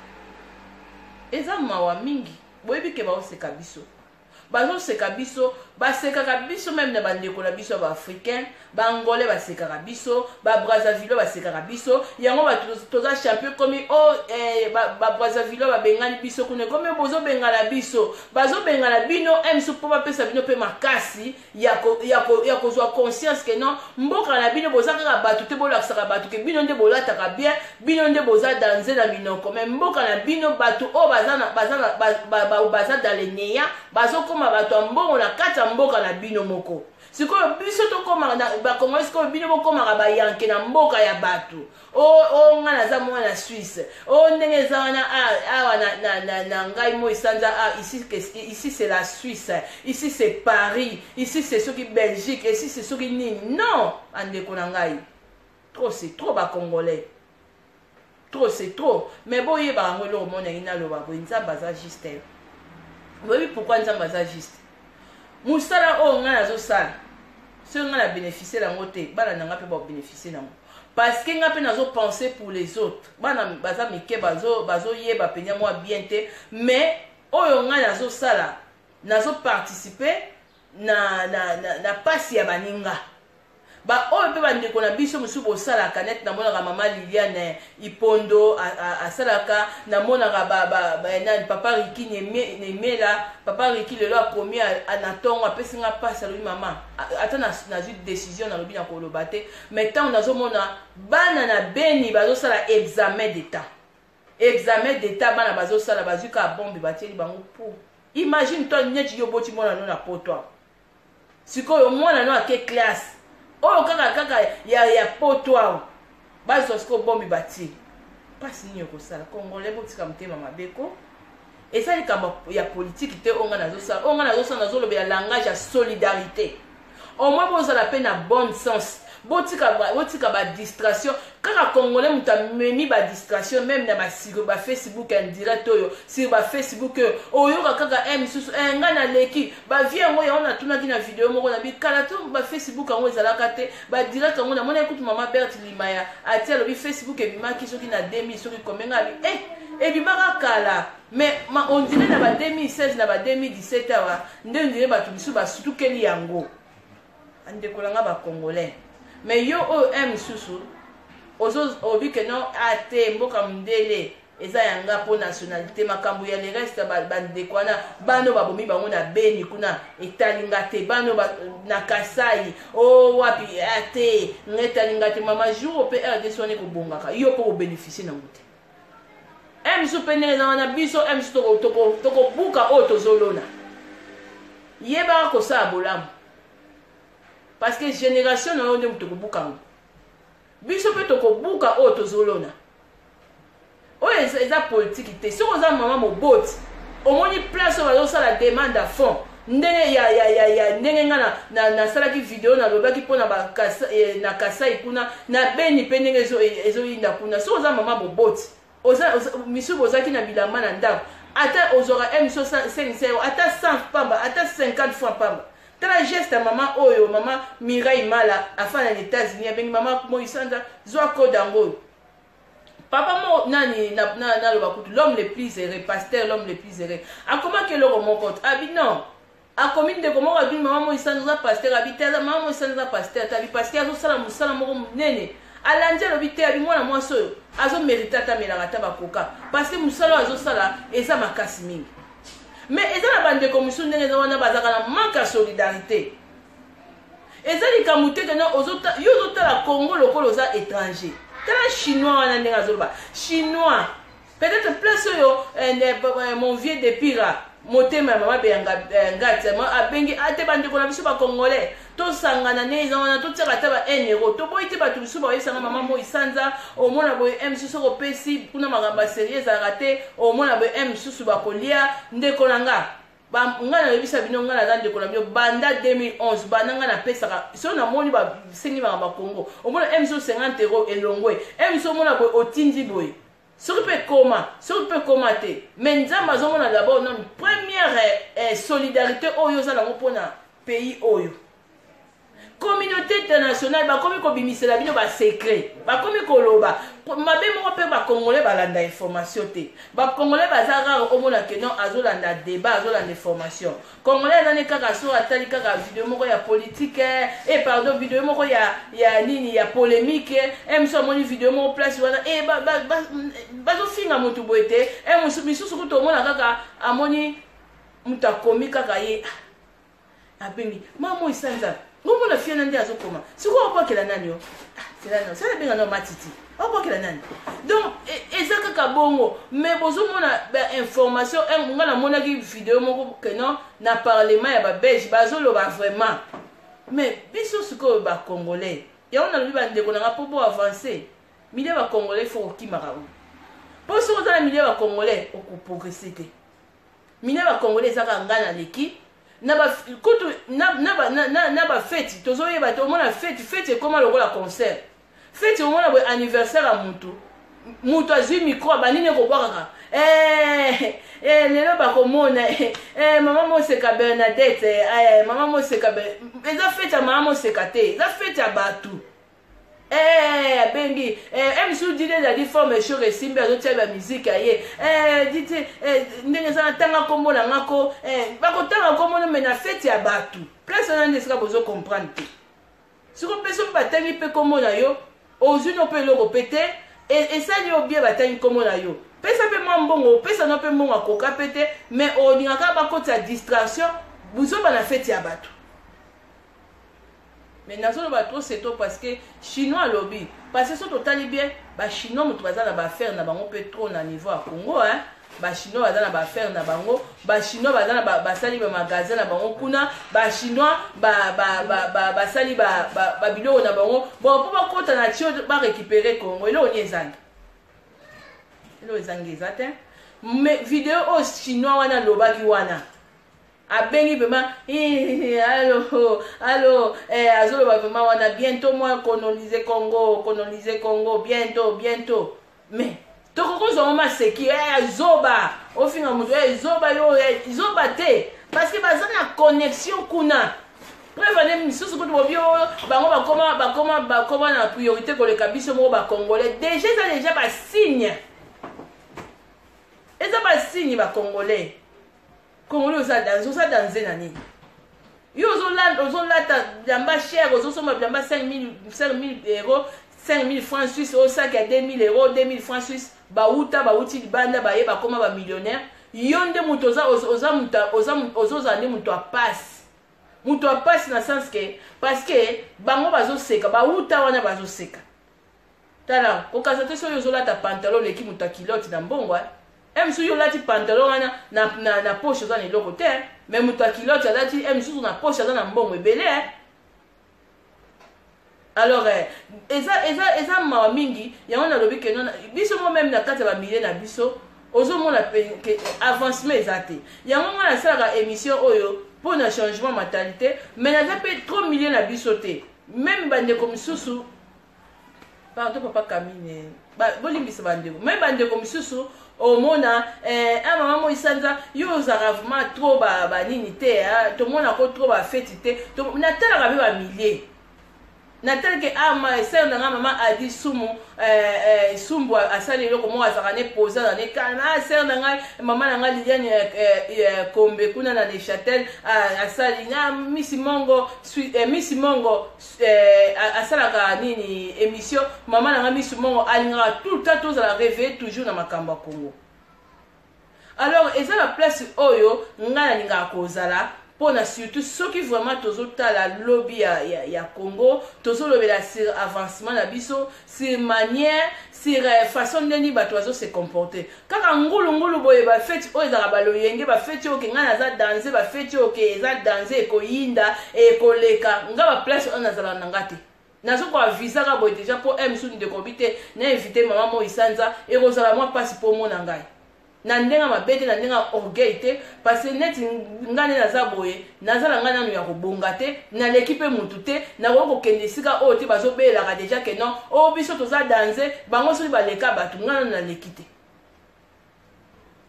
A: eza mawa mingi. Boyebi ke baoseka biso, bazoseka biso, basekaka biso même na bandeko na biso ya baafricain. Baangolais basekaka biso, babrazzaville basekaka biso. Yango bato toza champion komi o oh, babrazzaville babengani biso kuna, ekomi bozobengana biso, bazobengana bino mso mpo bapesa bino mpe makasi ya kozwa conscience ke non, mboka na bino boza kaka bato te. Bolakisaka bato ke bino nde bolataka bien, bino nde boza danze na minoko, mais mboka na bino, bato oyo baza dans le néant bazokóma bato ya mbongo na kati ya mboka na bino moko. Sikoyo biso tokomaka bakongolais, sikoyo bino bokomaka bayanke na mboka ya bato. O nga naza mwana Suisse, o ndenge eza wana awa na ngai moi sanza, ici, ici c'est la Suisse, ici c'est Paris, ici c'est soki Belgique, ici c'est soki nini. Non, bandeko na ngai, trop c'est trop. Bacongolais, trop c'est trop. Mais boyebaka yango, eloko monangi naloba boye, Nzambe aza juste. Boyebi pourquoi Nzambe aza juste? Mosala oyo ngai nazosala, soki ngai na bénéficie yango te, bana na ngai mpe babénéficie nango, parce que ngai mpe nazopenser pour les autres. Bana baza mike, bazoyeba mpenza mwa bien te, mais oyo ngai nazosala, nazoparticipe na pasi ya baninga. Baoyo mpe bandeko na biso mosusu bosalaka neti namonaka mama Liliane Ipondo asalaka, namonaka nani, papa Riki Nemela. Papa Riki lelo akomi na ntongo, apesi nga mpasi, alobi: "Mama, ata nazwi décision, nalobi na koloba te, mais ntango nazomona bana na Beni bazosala examen d'état, examen d'état, bana bazosala, bazwi kaka bombe, batieli bango po." Imagine toi neti yo boti mwana no na poto. Sikoyo mwana no ake classe oyo kaka ya poto awa, bazwa sikoyo bombe, batie. Mpasi nini okosala? Congolais, botika motema mabe ko. Eza likambo ya politike te. Oyo ngai nazosala, oyo ngai nazosala, nazolobela langage ya solidarité. Au moins bozala mpe na bonne sens, botika badistraction. Kaka Congolais moto amemi badistraction, même na basur bafacebook en direct oyo, sur bafacebook oyo oyoka kaka e misusu e ngai naleki bavie yango. Yango natunaki na video moko na bikala to bafacebook yango ezalaka te, badirect yango. Namoni kutu mama Berte Limaya ati alobi Facebook ebimaki soki na 2000 soki combien. Ngai abi ebimaka kala, mais on dirait na ba 2016, na ba 2017 awa nde on dirait bato misusu basutukeli yango. Andeko na nga bacongolais, mais yo oyo un misusu obi ke non, ate mboka mondele eza yanga mpo nationalité, makambo ya le reste, bandeko wana bano babomi bango na Beni kuna etalinga te, bano na Kasai o wapi ate nga etalinga te. Mama, jour mpe RDC wana ekobongaka, yo mpo kobénéficie nango te. E misu mpe ndenge eza wana, biso e misu tokobuka oyo tozolona. Yebaka kosala bolamu, parce que génération na yo nde moto tokobuka yango. Biso mpe tokobuka oyo tozolona. Oyo eza politike te. Soki oza mama moboti, omoni place oyo bazosala demande à fond, ndenge ya ndenge nga nasalaki video, nalobaki mpona na Kasai kuna, na Beni mpe ndenge ezoyinda kuna. Soki oza mama moboti, misusu bozalaki na bilamba na ndako, ata ozwaka miso 5 euro, ata 100 pamba, ata 50 francs pamba. Tala geste ya mama oyo, mama Mirai Mala, afanda na États-Unis, abengi mama Moisanza: "Zwa code yango oyo." Papa mo nani naloba kutu, l'homme le plus heureux, pasteur l'homme le plus heureux, akomaki eloko moko abi non, akomi ndeko moko abi: "Mama Moisanza oza pasteur?" Abi te, mama Moisanza aza pasteur te. Abi parce que azosala mosala moko monene. Alandi, alobi te, abi mwana mwasi oyo azomérite ata amelaka ata bakoka, parce que mosala oyo azosala eza makasi mingi. Mais eza na bandeko mosusu ndenge eza wana, bazalaka na manque ya solidarité. Eza likambo te kena yo ozotala Congo lokola oza étranger. Tala Chinois wana ndenge azoloba. Chinois peut-être place oyo mon vieux de Pira, motema ya mama Beyanga Ngati, abengi ate bandeko na biso bacongolais, tosangana ndenge eza wana, totiaka ata ba 1 euro. Toboyi te, bato mosusu bayebisanga: "Mama Moi Sanza, omona boye m mosusu soki opesi kuna, makambo ya sérieux ezalaka te, omona boye m mosusu bakolia." Ndeko na nga, ngai nayebisa bino, ngai naza ndeko na bino banda 2011. Banda ngai napesaka, soki namoni basengi makambo ya Congo, omona m mosusu 50 euro elongwe, m mosusu omona boye otindi boye, soki mpe ekoma, soki mpe ekoma te. Mais Nzambe azomona d'abord nanu première solidarité oyo oza nango mpona pays oyo. Communauté internationale bakomi kobimisela bino basecret, bakomi koloba mabe moko mpe. Bacongolais balanda information te. Bacongolais baza rare omona ke non, azolanda débat, azolanda information. Congolais azani kaka so atali kaka video moko ya politique, e pardon, video moko ya nini, ya polémique. E mosusu amoni video moko place wana e bazofinga motu boye te. E misusu kutu omona kaka amoni moto akomi kaka, ye abengi mama Esanza, ngomona fiana nde azokoma. Sikoyo obwakela nani? Yo sala abenga no matiti, obwakela nani? Donc eza kaka bongo. Mais bozomona bainformation. Nga namonaki video moko ke non, na parlement ya babelge bazoloba vraiment. Mais biso sikoyo bacongolais, yango nalobi bandeko nanga, mpo bo avance milieu bacongolais, faut kokimaka oyo, mpo soki oza na milieu bacongolais, okoprogresse te. Milieu bacongolais eza kaka ngai naleki na kutu na bafeti, tozoyeba te. Omona feti, feti ekóma lokola concert. Feti, omona boye anniversaire ya mutu, mutu azwi micro, abanini ekobwakaka lelo bakomona mama Moseka Bernadette, mama Moseka. Eza feti ya mama Moseka te, eza feti ya bato. Abengi misu dide ezali forme shore, esimbi, azotia bamiziki aye dite ndenge eza, natanga nkombo na nga ko bakotanga nkombo no. Me na feti ya bato, place wana nde esika bozo comprendre te. Siko mpe soki batangi mpe nkombo na yo, ozwi no mpe eloko mpe te, esali yo bien batangi nkombo na yo. Pesa mpe mwa mbongo, opesa no mpe mbongo akoka mpe te, mais olinga kaka bakotisa distraction, buzoba na feti ya bato. Mais nazoloba trop c'est trop parce que chinois alobi, parce que soki totali bien ba chinois moto baza na ba affaire na bango mpe trop na niveau ya Congo, hein. Ba chinois baza na ba affaire na bango, ba chinois baza na ba, basali ba magasin na bango kuna, ba chinois ba ba ba ba basali ba ba, ba biloko na bango. Bon, mpo bakota na tio ba récupérer Congo, eloko nini ezangi? Eloko ezangi eza te. Mais video oyo chinois wana alobaki wana, abengi vraiment allo allo, eh, azoloba vraiment wana bientôt moi coloniser Congo, coloniser Congo bientôt, bientôt. Mais tokokozwa ngo maseki, eh, zoba ofinga moto, eh, zoba yo, eh, zoba te, parce que baza na connexion kuna. Preuve ane misusu kutu bobi oyo bango bakoma bakoma bakoma na priorité koleka biso moko bacongolais. Déjà eza déjà basigne, eza basigne bacongolais. Congolais oza danze, oza danze na nini? Yo ozolata bilamba cher, ozosomba bilamba 5000 euro, 5000 francs suisse, osaki ya 2000 euro, 2000 francs suisse. Bauta bauti libanda, baye bakoma bamillionnaire. Yo nde moto ozozala nde moto apasi, moto apasi na sens ke parce que bango bazoseka, bauta wana bazoseka. Tala, kokasa te soki ozolata pantalon oleki moto ya kilote na mbongo. E mosusu yo olati pantalon wana na poche oza na eloko te, mais moto ya kilote alati e mosusu na poche aza na mbongo ebele. Alors eh, eza mawa mingi. Yango nalobi ke biso mo même na kati ya bamilie na biso ozomona ke avancement eza te. Yango ngai nasalaka émission oyo mpo na changement mentalité, mais naza mpe trop milieu na biso te. Même bandeko misusu, pardon papa Kamine, bolimbisa bandeko, mais bandeko misusu omona eh, ah, mama Moisanza, yo ozalaka vraiment trop banini te, tomonako trop bafeti te. Natalaka mpe bamilie, natalaki ah, ma sœur na nga mama Adi Sumu, eh, eh, Sumbu asali eloko moko, azalaka ne posa na ne calme. Ah, sœur na ngai, mama na ngai Liliane, eh, eh, Kombe kuna na Neuchâtel, ah, asali na Misi Mongo, eh, Misi Mongo, eh, asalaka nini émission. Mama na ngai Misi Mongo alingaka tout le temps tozala réveillé toujours na makambo ya Congo. Alors eza na place oyo ngai nalingaka kozala mpona surtout soki vraiment tozotala lobi ya Congo, tozolobela sur avancement na biso, sur manière, sur façon ndeni bato bazose comporter. Kaka ngulungulu boye, bafeti oyo ezalaka baloyenge, bafeti oyo ke ngai naza danse, bafeti oyo ke eza danse, ekoyinda, ekoleka nga baplace oyo nazala na nga te. Nazokoka visaka boye déjà mpo m mosusu ndeko obi te na invité mama Moisanza, ekozala mwa mpasi mpo omona ngai na ndenge mabe te, na ndenge ya orgueil te, parce que neti ngai nde naza boye, naza na ngai nanu ya kobonga te, naleki mpe mutu te, nakoki kokende esika oyo te. Bazobelaka déjà ke non, oyo biso toza danse. Bango soki baleka bato, ngai nanu naleki te.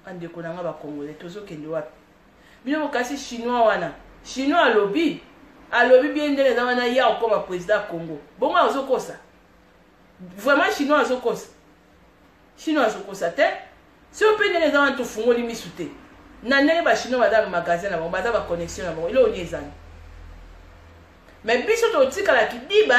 A: Bandeko na ngai bacongolais, tozokende wapi? Bino bokasi chinois wana, chinois alobi bien ndenge eza wana, ya okoma président ya Congo. Bongo azokosa vraiment? Chinois azokosa? Chinois azokosa te. Soki mpe ndenge eza wana, tofungoli misu te na ndenge bachinois baza na magasin na bango, baza baconnexion na bango, eloko nini ezali? Mais biso totikala kidiba.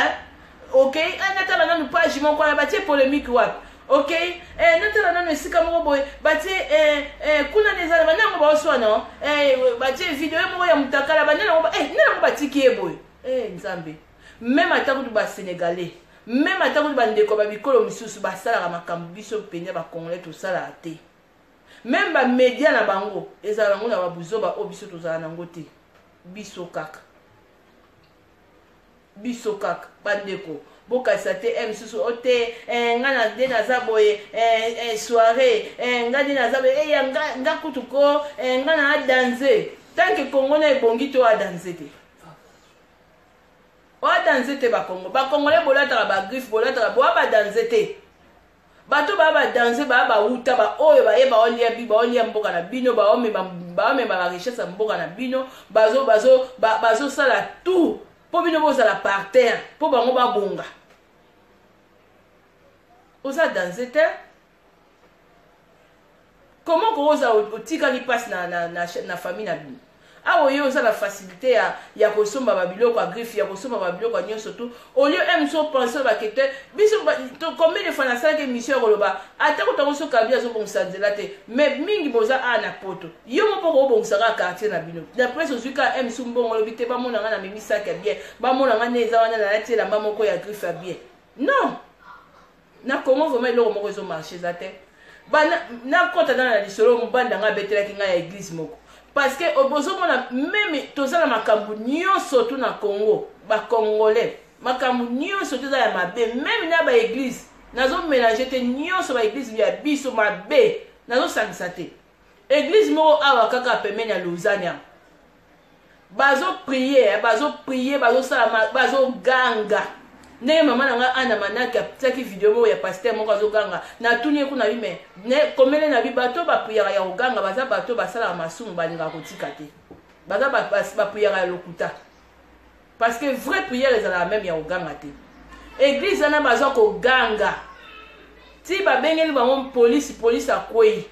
A: Ok, natala nanu page moko wana batie polémique wapi. Ok, eh, natala nanu esika moko boye batie, eh, eh, kuna nde ezala banda yango baoswana, eh, batie video moko ya mutakala banda yango, eh, nde yango batiki ye boye. Eh, Nzambe, même ata kutu basénégalais, même ata kutu bandeko ba bikolo misusu basalaka makambo biso mpenza bacongolais tosalaka te. Même bamédia na bango ezala nango na babuzoba oyo biso tozala nango te. Biso kaka, biso kaka bandeko, bokasa te e mosusu o te, eh, nga na nde naza boye, eh, eh, soirée, eh, nga nde naza boye, eh, ya nga, nga kutu ko, eh, nga na adanse. Tant que Congo na ebongi te, oyo adanse te, oyo adanse te. Bakongo, bacongolais bolataka bagriffe, bolataka boya badanse te. Bato baya badanse, baya bauta baoyo baye baolia bi baolia mboka na bino, baomema barichesse ya mboka na bino, bazosala tout mpo bino bozala par terre, mpo bango babonga. Oza danse te, comment kokozala otikali mpasi na famille na bino? Awa oye oza na facilité ya kosomba babiloko ya griffe, ya kosomba babiloko ya nyonso tu, au lieu m so pense olobake te. Biso combien de fois nasalaki émission ya koloba, ata kutango so Kabila azobongisa nzela te, mais mingi boza awa na Poto, yo moko kobongisa kaka quartier na bino. Na presse ozwi kaka m su mbongo, olobi te bamona nga na memi sac ya bien, bamona nga nde eza wana, nalati elamba moko ya griffe ya bien. Non, na Congo vraiment eloko moko ezomarche eza te. Nakɔta nana na lisolo, mobali na ngai abetelaki ngai ya église moko, parce que bozomona même toza na makambo nyonso tu na Congo, Bacongolais, makambo nyonso to eza ya mabe, même na baéglise. Nazomélange te nyonso, baéglise ya biso mabe nazosangisa te. Église moko awa kaka pembeni ya Lausanne awa, bazoprier, bazoprier, bazosala, bazoganga ndenge mama na ngai Ana Manaki atiaki video moko ya pasteur moko azoganga. Natuni ye kuna bi me komele na bi bato bapriaka ya koganga, baza bato basalaka masumu, balingaka kotika te, baza bapriaka ya lokuta, parce que vraie prière ezalaka même ya koganga te. Église wana bazwa koganga ti babengeli bango polisi, polisi akwei,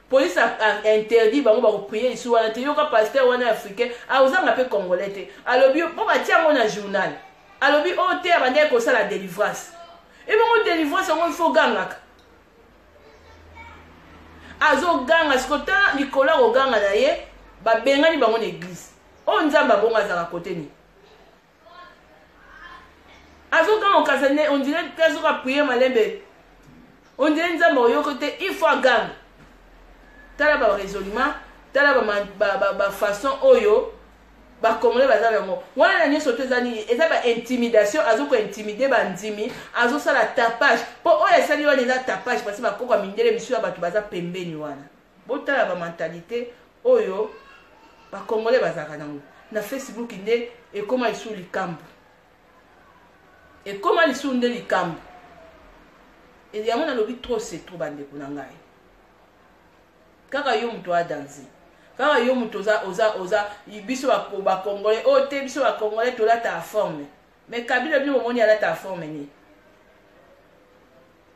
A: polisi interdit bango bakoprier lisu wana te. Yoka pasteur wana africain, azanga mpe congolais te, alobi mpo batia yango na journal, alobi oyo te, abandaki kosala délivrance. Ebongo délivrance yango il faut gangaka? Azoganga siko, tala likolo ya koganga na ye, babengani bango na église oyo. Nzambe abongo azalaka kote nini? Azoganga okasa ne, on dirait azoka prier malembe, on dirait Nzambe oyoki te, il faut aganga. Tala baraisonnement, tala bafaçon oyo Bacongolais baza nango wana na nyonso to eza nini? Eza baintimidation, azokointimider bandimi, azosala tapage, mpo oyo asali wana eza tapage, parce bakoko ya mindele misu ya bato baza pembeni wana. Botala bamentalité oyo Bacongolais bazalaka nango na Facebook. Nde ekóma lisusu likambo, ekóma lisusu nde likambo yango. Nalobi trop c'est trop, bandeko na ngai. Kaka yo moto adanse, kaka yo moto oza oza oza biso Bacongolais oyo te, biso Bacongolais tolataka forme, mais Kabila bino bomoni alataka forme nini?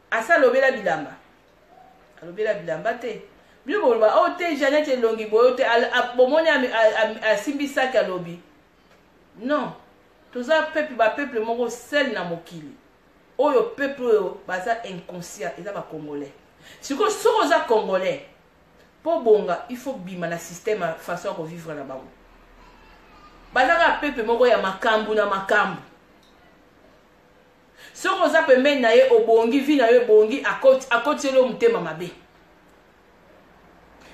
A: Asa alobela bilamba, alobela bilamba te. Bino boloba oyo te, Janete elongi boyo te, bomoni asimbi saki, alobi non. Toza peuple, bapeuple moko sel na mokili oyo, peuple oyo baza inconscient eza Bacongolais. Sikoyo soki oza Congolais, mpo bonga, il faut bima na système ya façon ya kovivre na bango. Baza kaka peuple moko ya makambo na makambo. Soki oza pembeni na ye, obongi, vie na yo ebongi, akotieli yo motema mabe,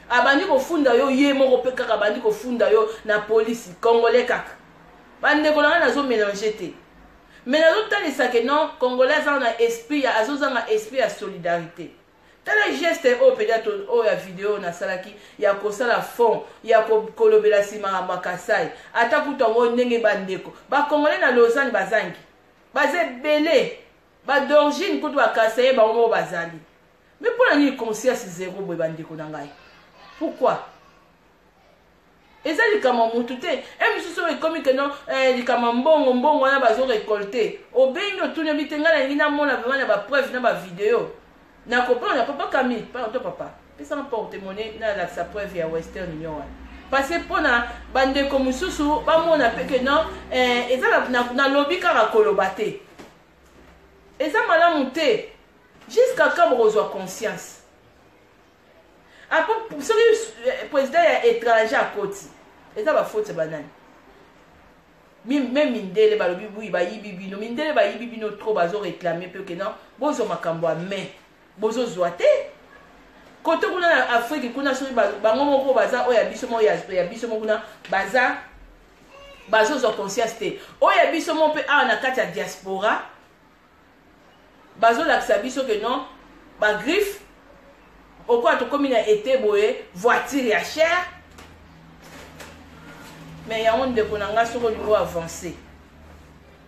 A: abandi kofunda yo ye moko mpe kaka, abandi kofunda yo na polisi. Congolais kaka, bandeko na ngai, nazomélange te, mais nazotalisa ke non, Congolais aza na esprit, azozanga esprit ya solidarité. Tala geste oyo peut-être oyo ya video nasalaki ya kosala fond ya kolobela nsima ya Makasai, ata kutu yango ndenge bandeko Bacongolais na Lausanne bazangi, baza ebele, bad'origine kutu bakasaye bango moko bazali. Mais mpo na nini conscience zéro boye, bandeko na ngai? Pourquoi? Eza likambo ya mutu te. E mosusu oyo ekomi keno likambo ya mbongo, mbongo wana bazorécolter, obengi, otuni, obi te, ngai nalingi namona vraiment na bapreuve na bavideo. Nakopona papa Camille, pardon papa, pesanga porte monnaie, nalakisa preuve ya Western Union wana, parce que mpona bandeko mosusu bamona mpe ke non, eza nalobi kaka koloba te, eza malamu te, jusqu'à quand bokozwa conscience? Apo soki président ya étranger akoti, eza bafaute ya banani? Même mindele balobi bui bayibi bino, mindele bayibi bino trop, bazoréclamer mpe ke non, bozwa makambo ya main, bozozwa te. Kote kuna na Afrique kuna, soki bango moko baza oyo ya biso moko, ya biso moko kuna baza bazozwa conscience te. Oyo ya biso moko mpe awa na kati ya diaspora bazolakisa biso ke non, bagriffe okoya, tokómi na ete boye, voiture ya cher. Mais yango, ndeko na ngai, soki olingi avance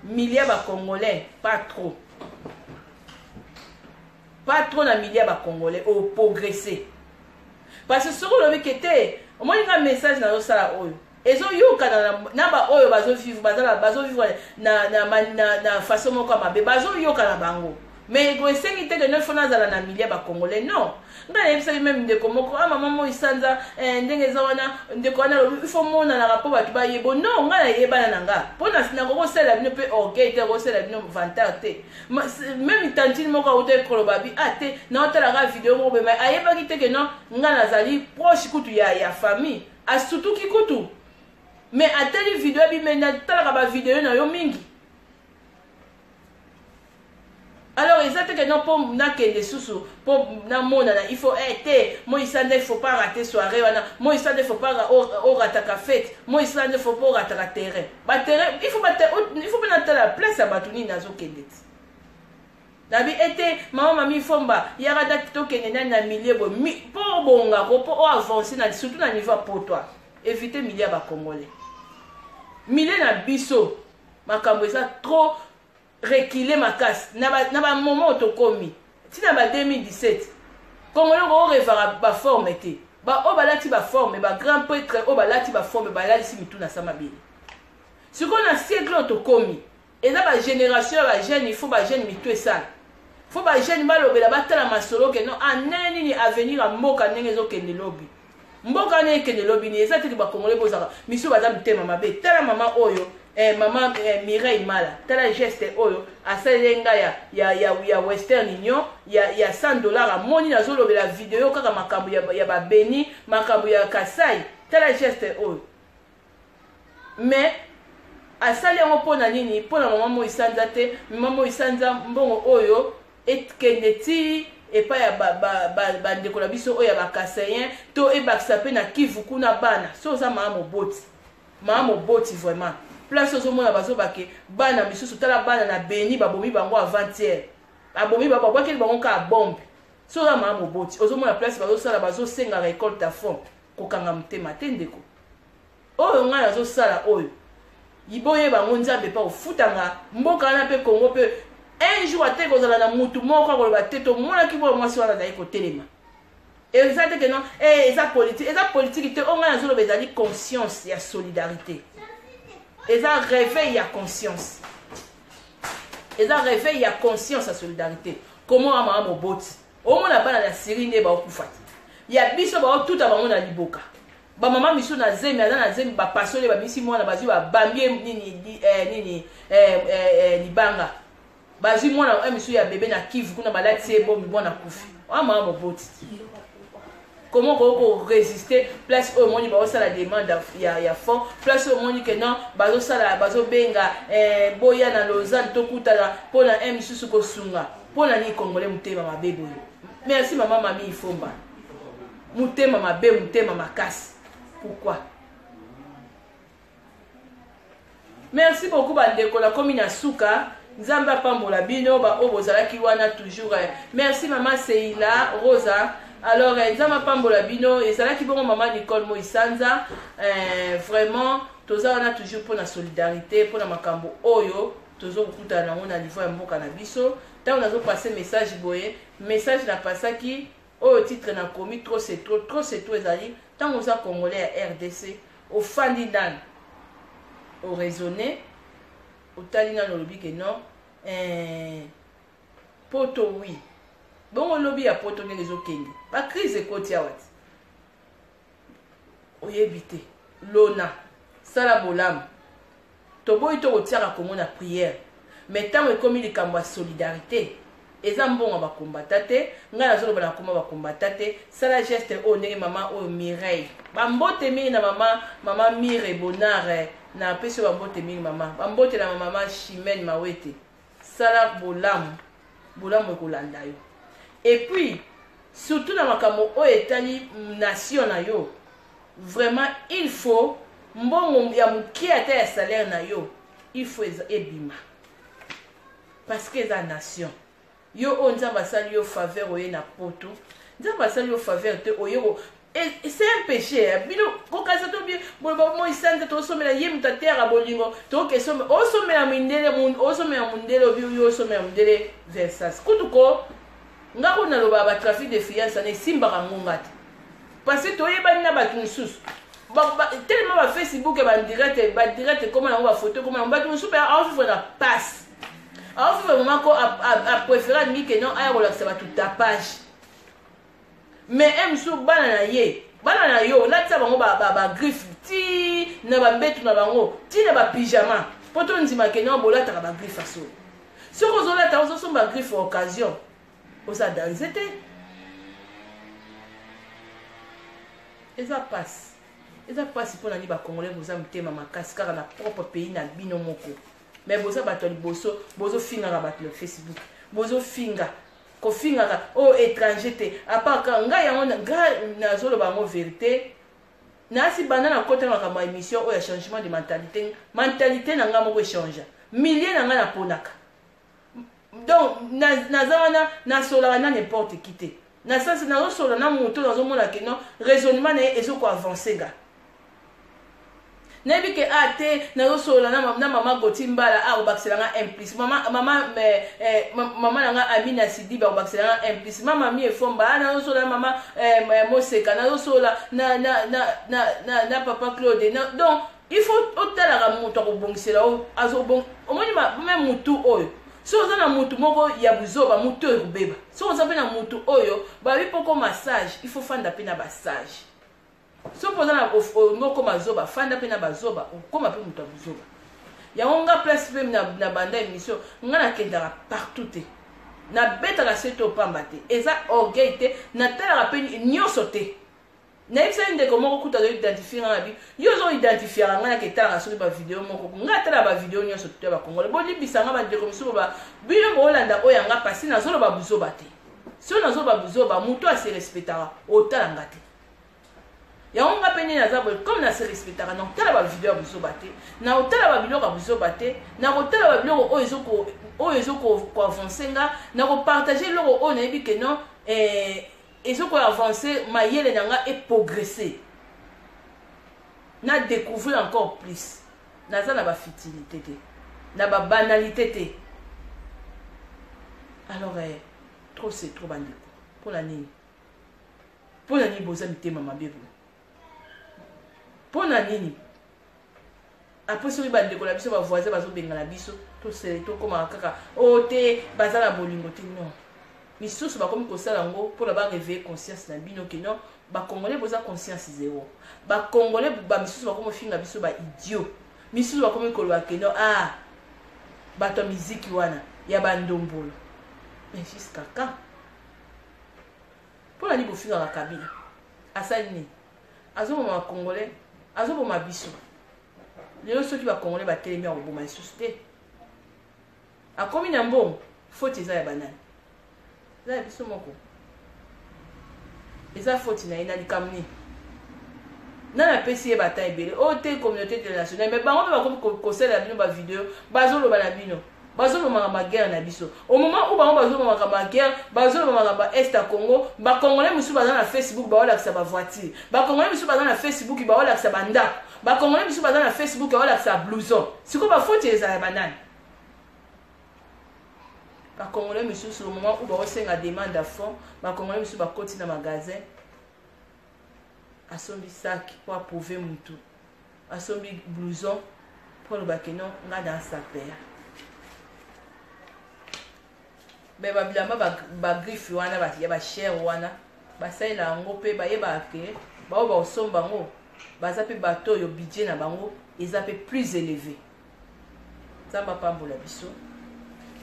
A: milieu Bacongolais, pas trop, pas trop na milieu Bacongolais, oprogresse, parce que soki olobi ke te, omoni nga message nazosala oyo ezoyokana na baoyo bazovivre, bazovivre na façon moko ya mabe, bazoyokana bango. Mais esengi te ke no faut nazala na milieu ba Congolais, non. Ngai nayebisaki meme ndeko moko, ah mama moi sanza, eh, ndenge eza wana, ndeko wana alobi il faut monanaka mpo bato bayebo. Non, ngai nayebana na nga mpo nakoki kosalela bino mpe orgueil te, kosalela bino vantard te. Meme tantine moko awutaki koloba bi ah te, naotalaka video moko boye, ayebaki te ke non, ngai nazali proche kutu ya famille, asutuki kutu. Mais atali video abi, mais natalaka ba video na yo mingi. Alors eza te ke non, mpo nakende susu mpo namonana, il faut eh, te moisanda, il faut pas rater soirée wana, moisanda, il faut pas orataka fête, moisanda, il faut pas orataka terrain, baterrain il faut mpe natala place ya bato nini nazokende ti nabi ete mama mami fomba yaka date tokende nani na milieu boye mpo obongako, mpo oavance na surtout na niveau ya potoi, évite milieu ya Bacongolais, milieu na biso makambo eza trop reculé makasi na bamoment oyo tokomi ntina ba 2017. Congolais okorevaka baforme te, baoyo balati baforme, bagrand prêtre oyo balati baforme, balalisi mitu na sa mabele. Sikoyo na siècle oyo tokomi, eza bagénération ya bajeune, il faut bajeune mitu esala, faut bajeune balobela, batala masolo ke non, ah, ndenge nini avenir ya mboka, ndenge ezokende lobi, mboka wana ekende lobi nini. Eza teke Bakongole bozalaka misu baza mitema mabe. Tala mama oyo, mama Mireille Mala, tala geste oyo asaleli ngai ya Western Union ya 100 $. Amoni nazolobela video kaka makambo ya babeni, makambo ya Kasai. Tala geste oyo, mais asali yango mpo na nini? Mpo na mama moi sanza te, mama moi sanza, mbongo oyo ekende ti epai ya bandeko na biso oyo ya Bakasayen, to ebakisa mpe na Kivu kuna bana. So oza mama moboti, mama moboti vraiment, place ozomona bazobake bana misusu, tala bana na Beni, babomi bango avant-hier, babomi, babwakeli bango kaka bombe. So oza mama moboti, ozomona place bazosala, bazosenga récolte à fond, kokanga motema te. Ndeko oyo ngai nazosala oyo, boyeba yango, Nzambe mpe ofutanga mboka wana mpe Kongo mpe un jour ate kozala na mutu moko akoloba te tomonaki boyo mwasi wana azali kotelema. Eza te ke non, eza politique, eza politique te. Oyo ngai nazoloba ezali conscience ya solidarité, eza réveil ya conscience, eza réveil ya conscience ya solidarité. Komo amaka moboti, omona bana na Syrie nde baokufa te, ya biso baotuta bango na liboka. Bamama misu na zemi, aza na zemi, bapasoli, babimisi mwana, bazwi, babambi ye nini, nini, libanga, bazwi mwana oyo misu ya bebe na Kivu kuna, balati ye bombi, mwana kufi. Oya mama moboti, comment okoki korésister place oyo omoni bazosala demande ya fond, place oyo omoni ke non, bazosala, bazobenga, boya na Lausanne, tokutana mpo na un misusu kosunga? Mpo na nini Congolais motema mabe boye? Merci mama mami Ifomba. Motema mabe, motema makasi, pourquoi? Merci beaucoup bandeko, nakomi na suka. Nzambe apambola bino baoyo bozalaki wana toujours. Merci mama Seila Rosa. Alors Nzambe apambola bino. Ezalaki bongo mama Nicole Moisanza. Vraiment toza wana toujours mpona solidarité, mpona makambo oyo tozokokutana nango na niveau ya mboka na biso. Ntango nazopase message boye, message napasaki oyo, titre nakomi "Trop c'est trop". Trop c'est trop ezali ntango oza Congolais ya RDC, ofandi nanu, oraisonne, otali nanu, olobi ke non, poto oui, bongo lobi ya poto ndenge ezokende, bacrise ekoti awa ti oyebi te. Lona, sala bolamu, toboyi to kotiaka Kongo na prière, mais ntango ekomi likambo ya solidarité, eza mbongo bakombata te. Ngai nazoloba na koma bakombata te. Sala geste oyo ndenge mama oyo Mireille, bambote mingi na mama Mire Bonare, napesi oyo bambote mingi mama, bambote na mama Chimene Mawete. Sala bolamu, bolamu ekolanda yo. Et puis surtout na makambo oyo etali nation na yo, vraiment il faut mbongo ya moke ata ya salaire na yo, il faut ebima, parce que eza nation yo oyo Nzambe asali yo faveur oye na poto. Nzambe asali yo faveur te oye, c'est un péché. Bino kokasa to boloba moisanza, tosomela ye moto ateyaka bolingo, toke osomela mindele, osomela mondele, obi yo osomela mondele Versace kutu ko. Nga ko naloba batrafic de fiance wana esimbaka ngonga te, parce que toyebani na bato mosusu tellement bafacebook, badirect, badirect ekoma yango, bafoto ekoma yango. Bato mosusu mpe aovivre na passe. Aovivre moment ko apréféré alingi ke non aya kolakisa bato tapage. Mais un mosusu bana na ye, bana na yo olatisa bango bagriffe ba, ba ti na bambetu na bango ti na bapyjama mpo tondima ke non bolataka bagriffe ya solo. Soki ozolata ozosomba griffe occasion, oza danze te. Eza pasi, eza pasi mpo na nini bacongolais boza motema makasi kaka na propre pays na bino moko. Mais boza bato ya liboso bozofingaka bato na Facebook, bozofinga kofingaka oyo oh, étranger te apart ka ngai yango ngai nazoloba yango verité. Nasi banda nakota makambo ya émission oyo ya changement de mentalité, mentalité na ngai moko echange milieu na ngai naponaka. Donc naza wana nasolaka na n'importe qui te, na sens nazosola na moto nazomona ke non raisonnement na ye ezokoavance nga. Nayebi ke a te nazosolola na, na mama Goti Mbala a kobakisela nga un plus, mama, mama, eh, eh, mama na nga Amina Sidibe akobakisela nga un plus, mama Mi Efomba a nazosolola na mama eh, Moseka, nazosolola na, na, na, na, na, na papa Claude na, donc il faut otalaka moto akobongisela azobong omoni me mutu oyo. Soki oza na mutu moko ya buzoba, mutu oyo ekobeba. Soki oza mpe na mutu oyo babi poko massage, il faut fanda mpe na basage. Soki oza na olingi okoma zoba, fanda mpe na bazoba, okoma mpe moto ya buzoba. Yango nga place mpe na, na banda émission nga nakendaka partout te, nabetaka se to pamba te, eza orgueil te, natalaka mpe nyonso te. Nayebisaki ndeko moko kuta azoidentifie nga na bi yo ozoidentifiaka nga nake etalaka soki bavideo moko nga atala bavideo nyonso to ya bakongole. Bolimbisa nga bandeko mosusu ba bino boolanda oyo ya nga pasi nazoloba buzoba te. Soki nazoloba buzoba, moto ase respectaka otala nga te. Yango nga mpe nde naza boye, comme nase respectaka, nakotala bavideo ya buzoba te, nakotala babiloko ya buzoba te, nakotala babiloko oyo ezokoavance nga, nakopartage eloko oyo nayebi ke non eh, ezokoavance mayele na nga eprogresse, na découvrir encore plus. Naza na bafutilité te, na babanalité te. Alors eh, trop c'est trop bandeko. Mpona nini, mpona nini boza mitema mabe boye? Mpona nini? Apres soki bandeko na biso bavoisin bazobengana biso, tokomaka kaka o te baza na bolingo te. Non, misusu bakomi kosala yango mpona baréveille conscience na bino ke non, bacongolais boza conscience zéro. Bacongolais bamisusu bakomi ofinga biso baidiot, misusu bakomi koloba ke non, ah bato ya miziki wana ya bandombolo. Mais jusqu'à quand? Mpona nini bofingaka Kabila? Asali nini? Azoboma bacongolais, azoboma biso. Lelo soki bacongolais batelemi, akoboma lisusu te. Akomi na mbongo, faute eza ya banani? Eza ya biso moko. Eza faute na ye na likambo nini? Nani apesi ye bata ebele oyo te? Communauté internationale. Mais bango mpe bakomi kosalela bino bavideo, bazoloba na bino, bazoloba makambo ya guerre na biso. Au moment où bango bazoloba makambo ya guerre, bazoloba makambo ya est ya Congo, bacongolais mosusu baza na Facebook baolakisa bavoiture, bacongolais mosusu baza na Facebook baolakisa bandako, bacongolais mosusu baza na Facebook baolakisa blouson. Sikoyo bafaute ezala ya banani? Bacongolais misusu, au moment où baosenga demande à fond, bacongolais misusu bakoti na magasin, asombi sac mpo aprouve mutu, asombi blouson mpo aloba ke non, nga na sapeur. Me babilamba bagriffe wana ya bachere wana basalela yango mpe bayebaka ke bao baosomba yango baza mpe bato oyo budget na bango eza mpe plus élevé. Nzambe apambola biso.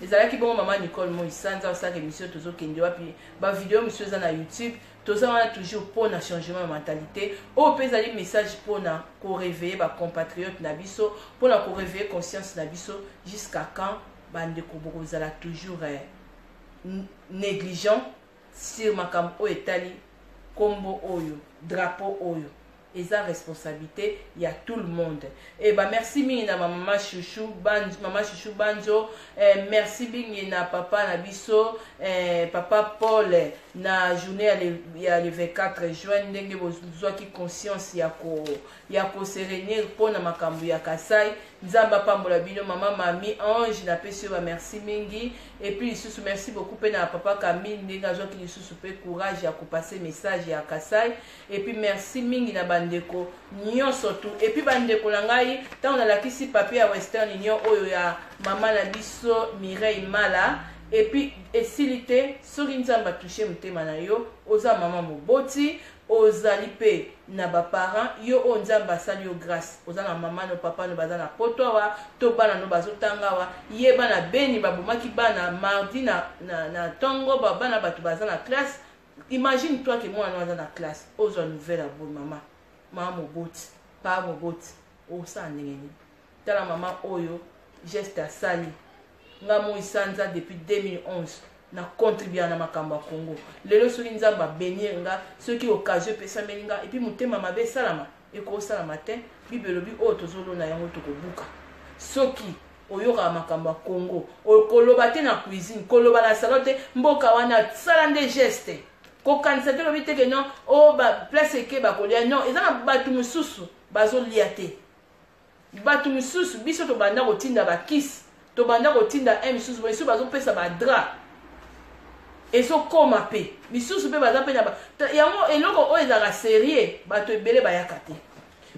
A: Ezalaki bongo mama Nicole Moi Sanza osalaka émission tozokende wapi. Bavideo mosusu eza na YouTube. Toza wana toujours mpona changement ya mentalité oyo mpe ezali message mpona koréveille bacompatriote na biso, mpona koréveille conscience na biso. Jusqu'à quand bandeko bokozala toujours eh, négligent sur makambo oyo etali nkombo oyo, drapeau oyo? Eza responsabilité ya tout le monde. E ba merci mingi na mama Chouchou Banjo, mama Chouchou Banjo eh, merci mingi na papa na biso eh, papa Paul. Na journée ya le 24 juin, ndenge bozwaki conscience ya ko se réunir mpo na makambo ya Kasai. Nzambe apambola bino. Mama Mami Ange, napesi yo bamerci mingi. Et puis lisusu merci beaucoup mpe na papa Camille, ndenge azwaki lisusu mpe courage ya kopasser message ya Kasai. Et puis merci mingi na bandeko nyonso tu. Et puis bandeko na ngai, ntango nalakisi papier ya Western Union oyo ya mama na biso Mireille Mala, et puis esili te. Soki Nzambe atoucher motema na yo, oza mama moboti, ozali mpe na baparent yo oyo Nzambe asali yo grâce, oza na mama no, papa no baza na poto awa, to bana no bazotanga awa, yeba na Beni babomaki bana mardi na ntongo. Bana bato baza na classe. Imagine toi ke mwana no aza na classe, ozwa nouvelle ya boye. Mama moboti, papa moboti, osala ndenge nini? Tala mama oyo, geste asali. Nga moi sanza depuis 2011 na contribuer na makambo ya Congo. Lelo soki Nzambe abénir nga, soki occasion epesameli nga, et puis motema mabe esalama, ekosalama te. Bible elobi oyo tozolona, yango tokobuka. Soki oyokaka makambo ya Congo, koloba te na cuisine, koloba na salon te, mboka wana, sala nde geste. Kokanisa te, lobi te ke non, o place eke bakolia. Non, eza na bato mosusu bazolia te. Bato mosusu, biso tobanda kotinda bakisi, tobanda kotinda un misusu, misusu bazopesa badraps, ezokoma mpe misusu mpe baza mpe na yango. Eloko oyo ezalaka sérieux, bato ebele bayaka te.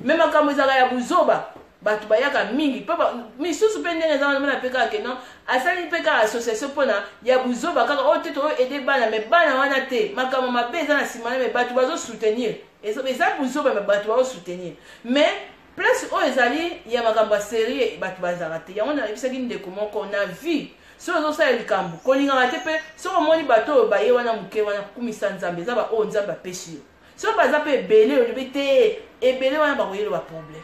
A: Me makambo ezalaka ya buzoba, bato bayaka mingi. Mpe misusu mpe ndenge eza wana, mpe kaka ke non, asali mpe kaka association mpona ya buzoba kaka oyo te, toyo aider bana. Me bana wana te, makambo mabe eza na nsima na. Me bato bazosoutenir, eza buzoba, me bato bazosoutenir. Mais place oyo ezali ya makambo ya sérieux, bato bazalaka te. Yango nayebisaki ndeko moko na vie: soki ozosala likambo, kolingaka te. Mpe soki omoni bato oyo baye wana moke wana, kumisa Nzambe, eza baoyo Nzambe apesi yo. Soki baza mpe ebele, olobi te ebele wana bakoyela baproblème.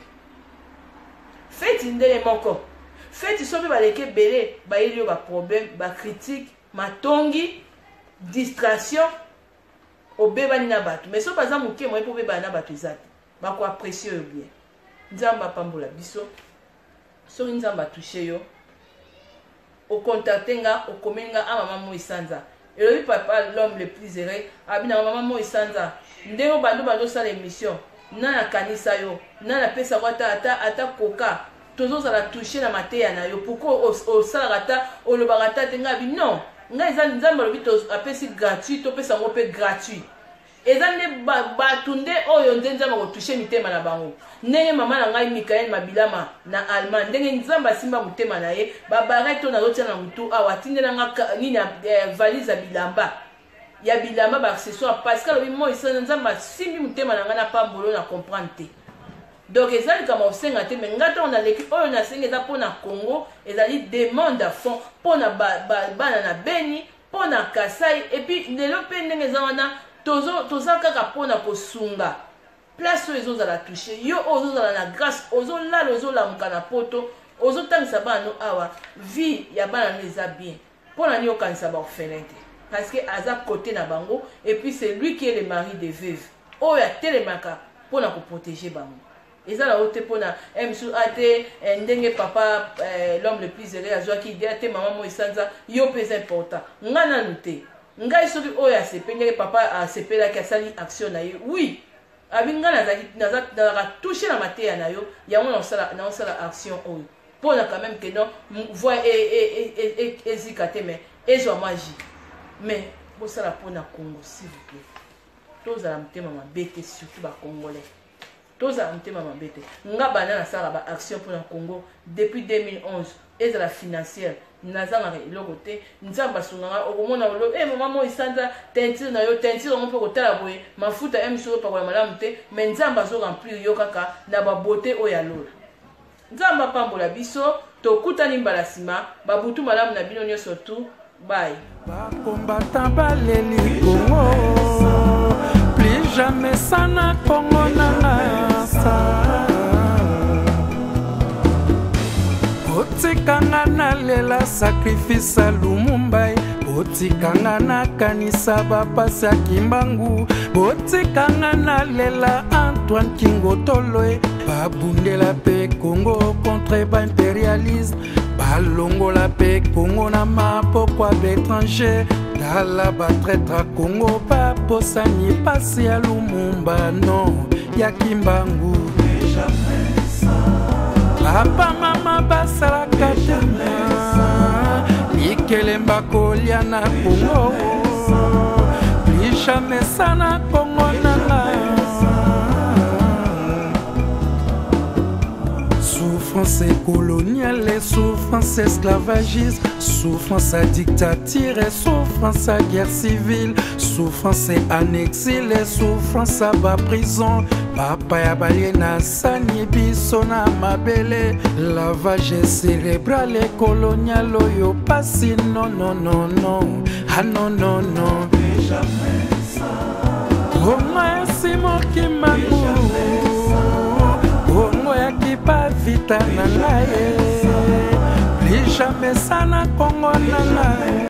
A: Feti ndenge moko, feti soki mpe baleki ebele, bayeli yo baproblème, bacritique, matongi, distraction, obebani na bato. Mais soki baza moke, moye mpo obebana na bato eza te, bakoapprécier oyo bien. Nzambe apambola biso. Soki Nzambe atoucher yo, ocontacter nga, okomeli nga: "A mama Moi Sanza, elobi papa l'homme le plus heureux abinaka, mama Moi Sanza, ndenge obandi obandi osala émission na nakanisa yo na napesako ata koka, tozozala touché na mateya na yo. Pourquoi osalaka ata olobaka ata te?" Ngai abi non, ngai eza Nzambe alobi apesi gratuit, topesa yango mpe gratuit. Eza nde bato nde oyo nde Nzambe akotoucher mitema na bango. Ndenge mama na ngai Mikael Mabilama na Allemagne, ndenge Nzambe asimba motema na ye, babarete oyo nazotia na motu awa, atindelanga nini, valise ya bilamba, baaccessoire, parce que alobi: "Moi Nzambe asimbi motema na ngai na pambolo na comprendre te." Donc eza likambo kosenga te. Me ngai ntango naleki oyo nasengi, eza mpo na Congo, ezali demande à fond mpo na bana na Beni, mpo na Kasai. Et puis lelo mpe ndenge eza wana, toza kaka mpona kosunga place oyo ezozala touché. Yo oyo ozozala na grâce, ozolala, ozolamuka na poto, ozotangisa bana no awa, vie ya bana no eza bien, mpo na nini okanisa baorphelin te? Parce que aza côté na bango. Et puis c'est lui qui est le mari de veuve oyo atelemaka mpona koprotéger bango. Eza na yo te mpona mosusu a te. Ndenge papa l'homme le plus heureux azwaki idée te, mama Moi Sanza, yo mpe eza important. Ngai nanu te, ngai soki oyo asepeli, ndenge papa asepelaki, asali action na ye, oui, abi ngai nazalaka touché na mateya na yo, yango naosala action oyo mpona quand même ke non, voix ezika te, mais ezwa mwa ji. Mais bosala mpona Congo, s'il vous plaît. Tozala motema mabe te, surtout bacongolais, tozala motema mabe te. Nga banda nasalaka baaction mpona Congo depuis 2011, ezala financière, nazangaka eloko te. Nzambe asunganga. Okomona olo e mama Moi Sanza, teinture na yo, teinture yango mpe kotala boye, mafuta ya miso opakola malamu te, mais Nzambe azoremplir yo kaka na babote oyo ya lola. Nzambe apambola biso. Tokutani mbala nsima. Babutu malamu na bino nyonso tu. Bye.
B: Bakombata baleli Kongo, plus jamais ça na Kongo nanga sa. Botikanga nalela sacrifice ya Lumumba, botikanga nakanisa bapasi ya Kimbangu, botikanga nalela Antoine Kingotolo, babundela mpe Kongo contre baimpérialiste, balongola mpe Kongo na maboko ya baétranger. Tala batraitre Congo baposani pasi ya Lumumba non ya Kimbangu. Papa mama basalaka te likelemba kolia na Congo plus jamais ça na Congo na nga. Souffrance coloniale, souffrance esclavagiste, souffrance à dictature, souffrance à guerre civile, souffrance en exil, souffrance à bas prison. Papa ya balie na sani biso na mabele, lavage cérébral et colonial oyo pasi non non non non, ah non non non. Kongo ya Simon Kimbangu, Kongo ya Kipavita na ngai, plus jamais ça na Kongo na ngai.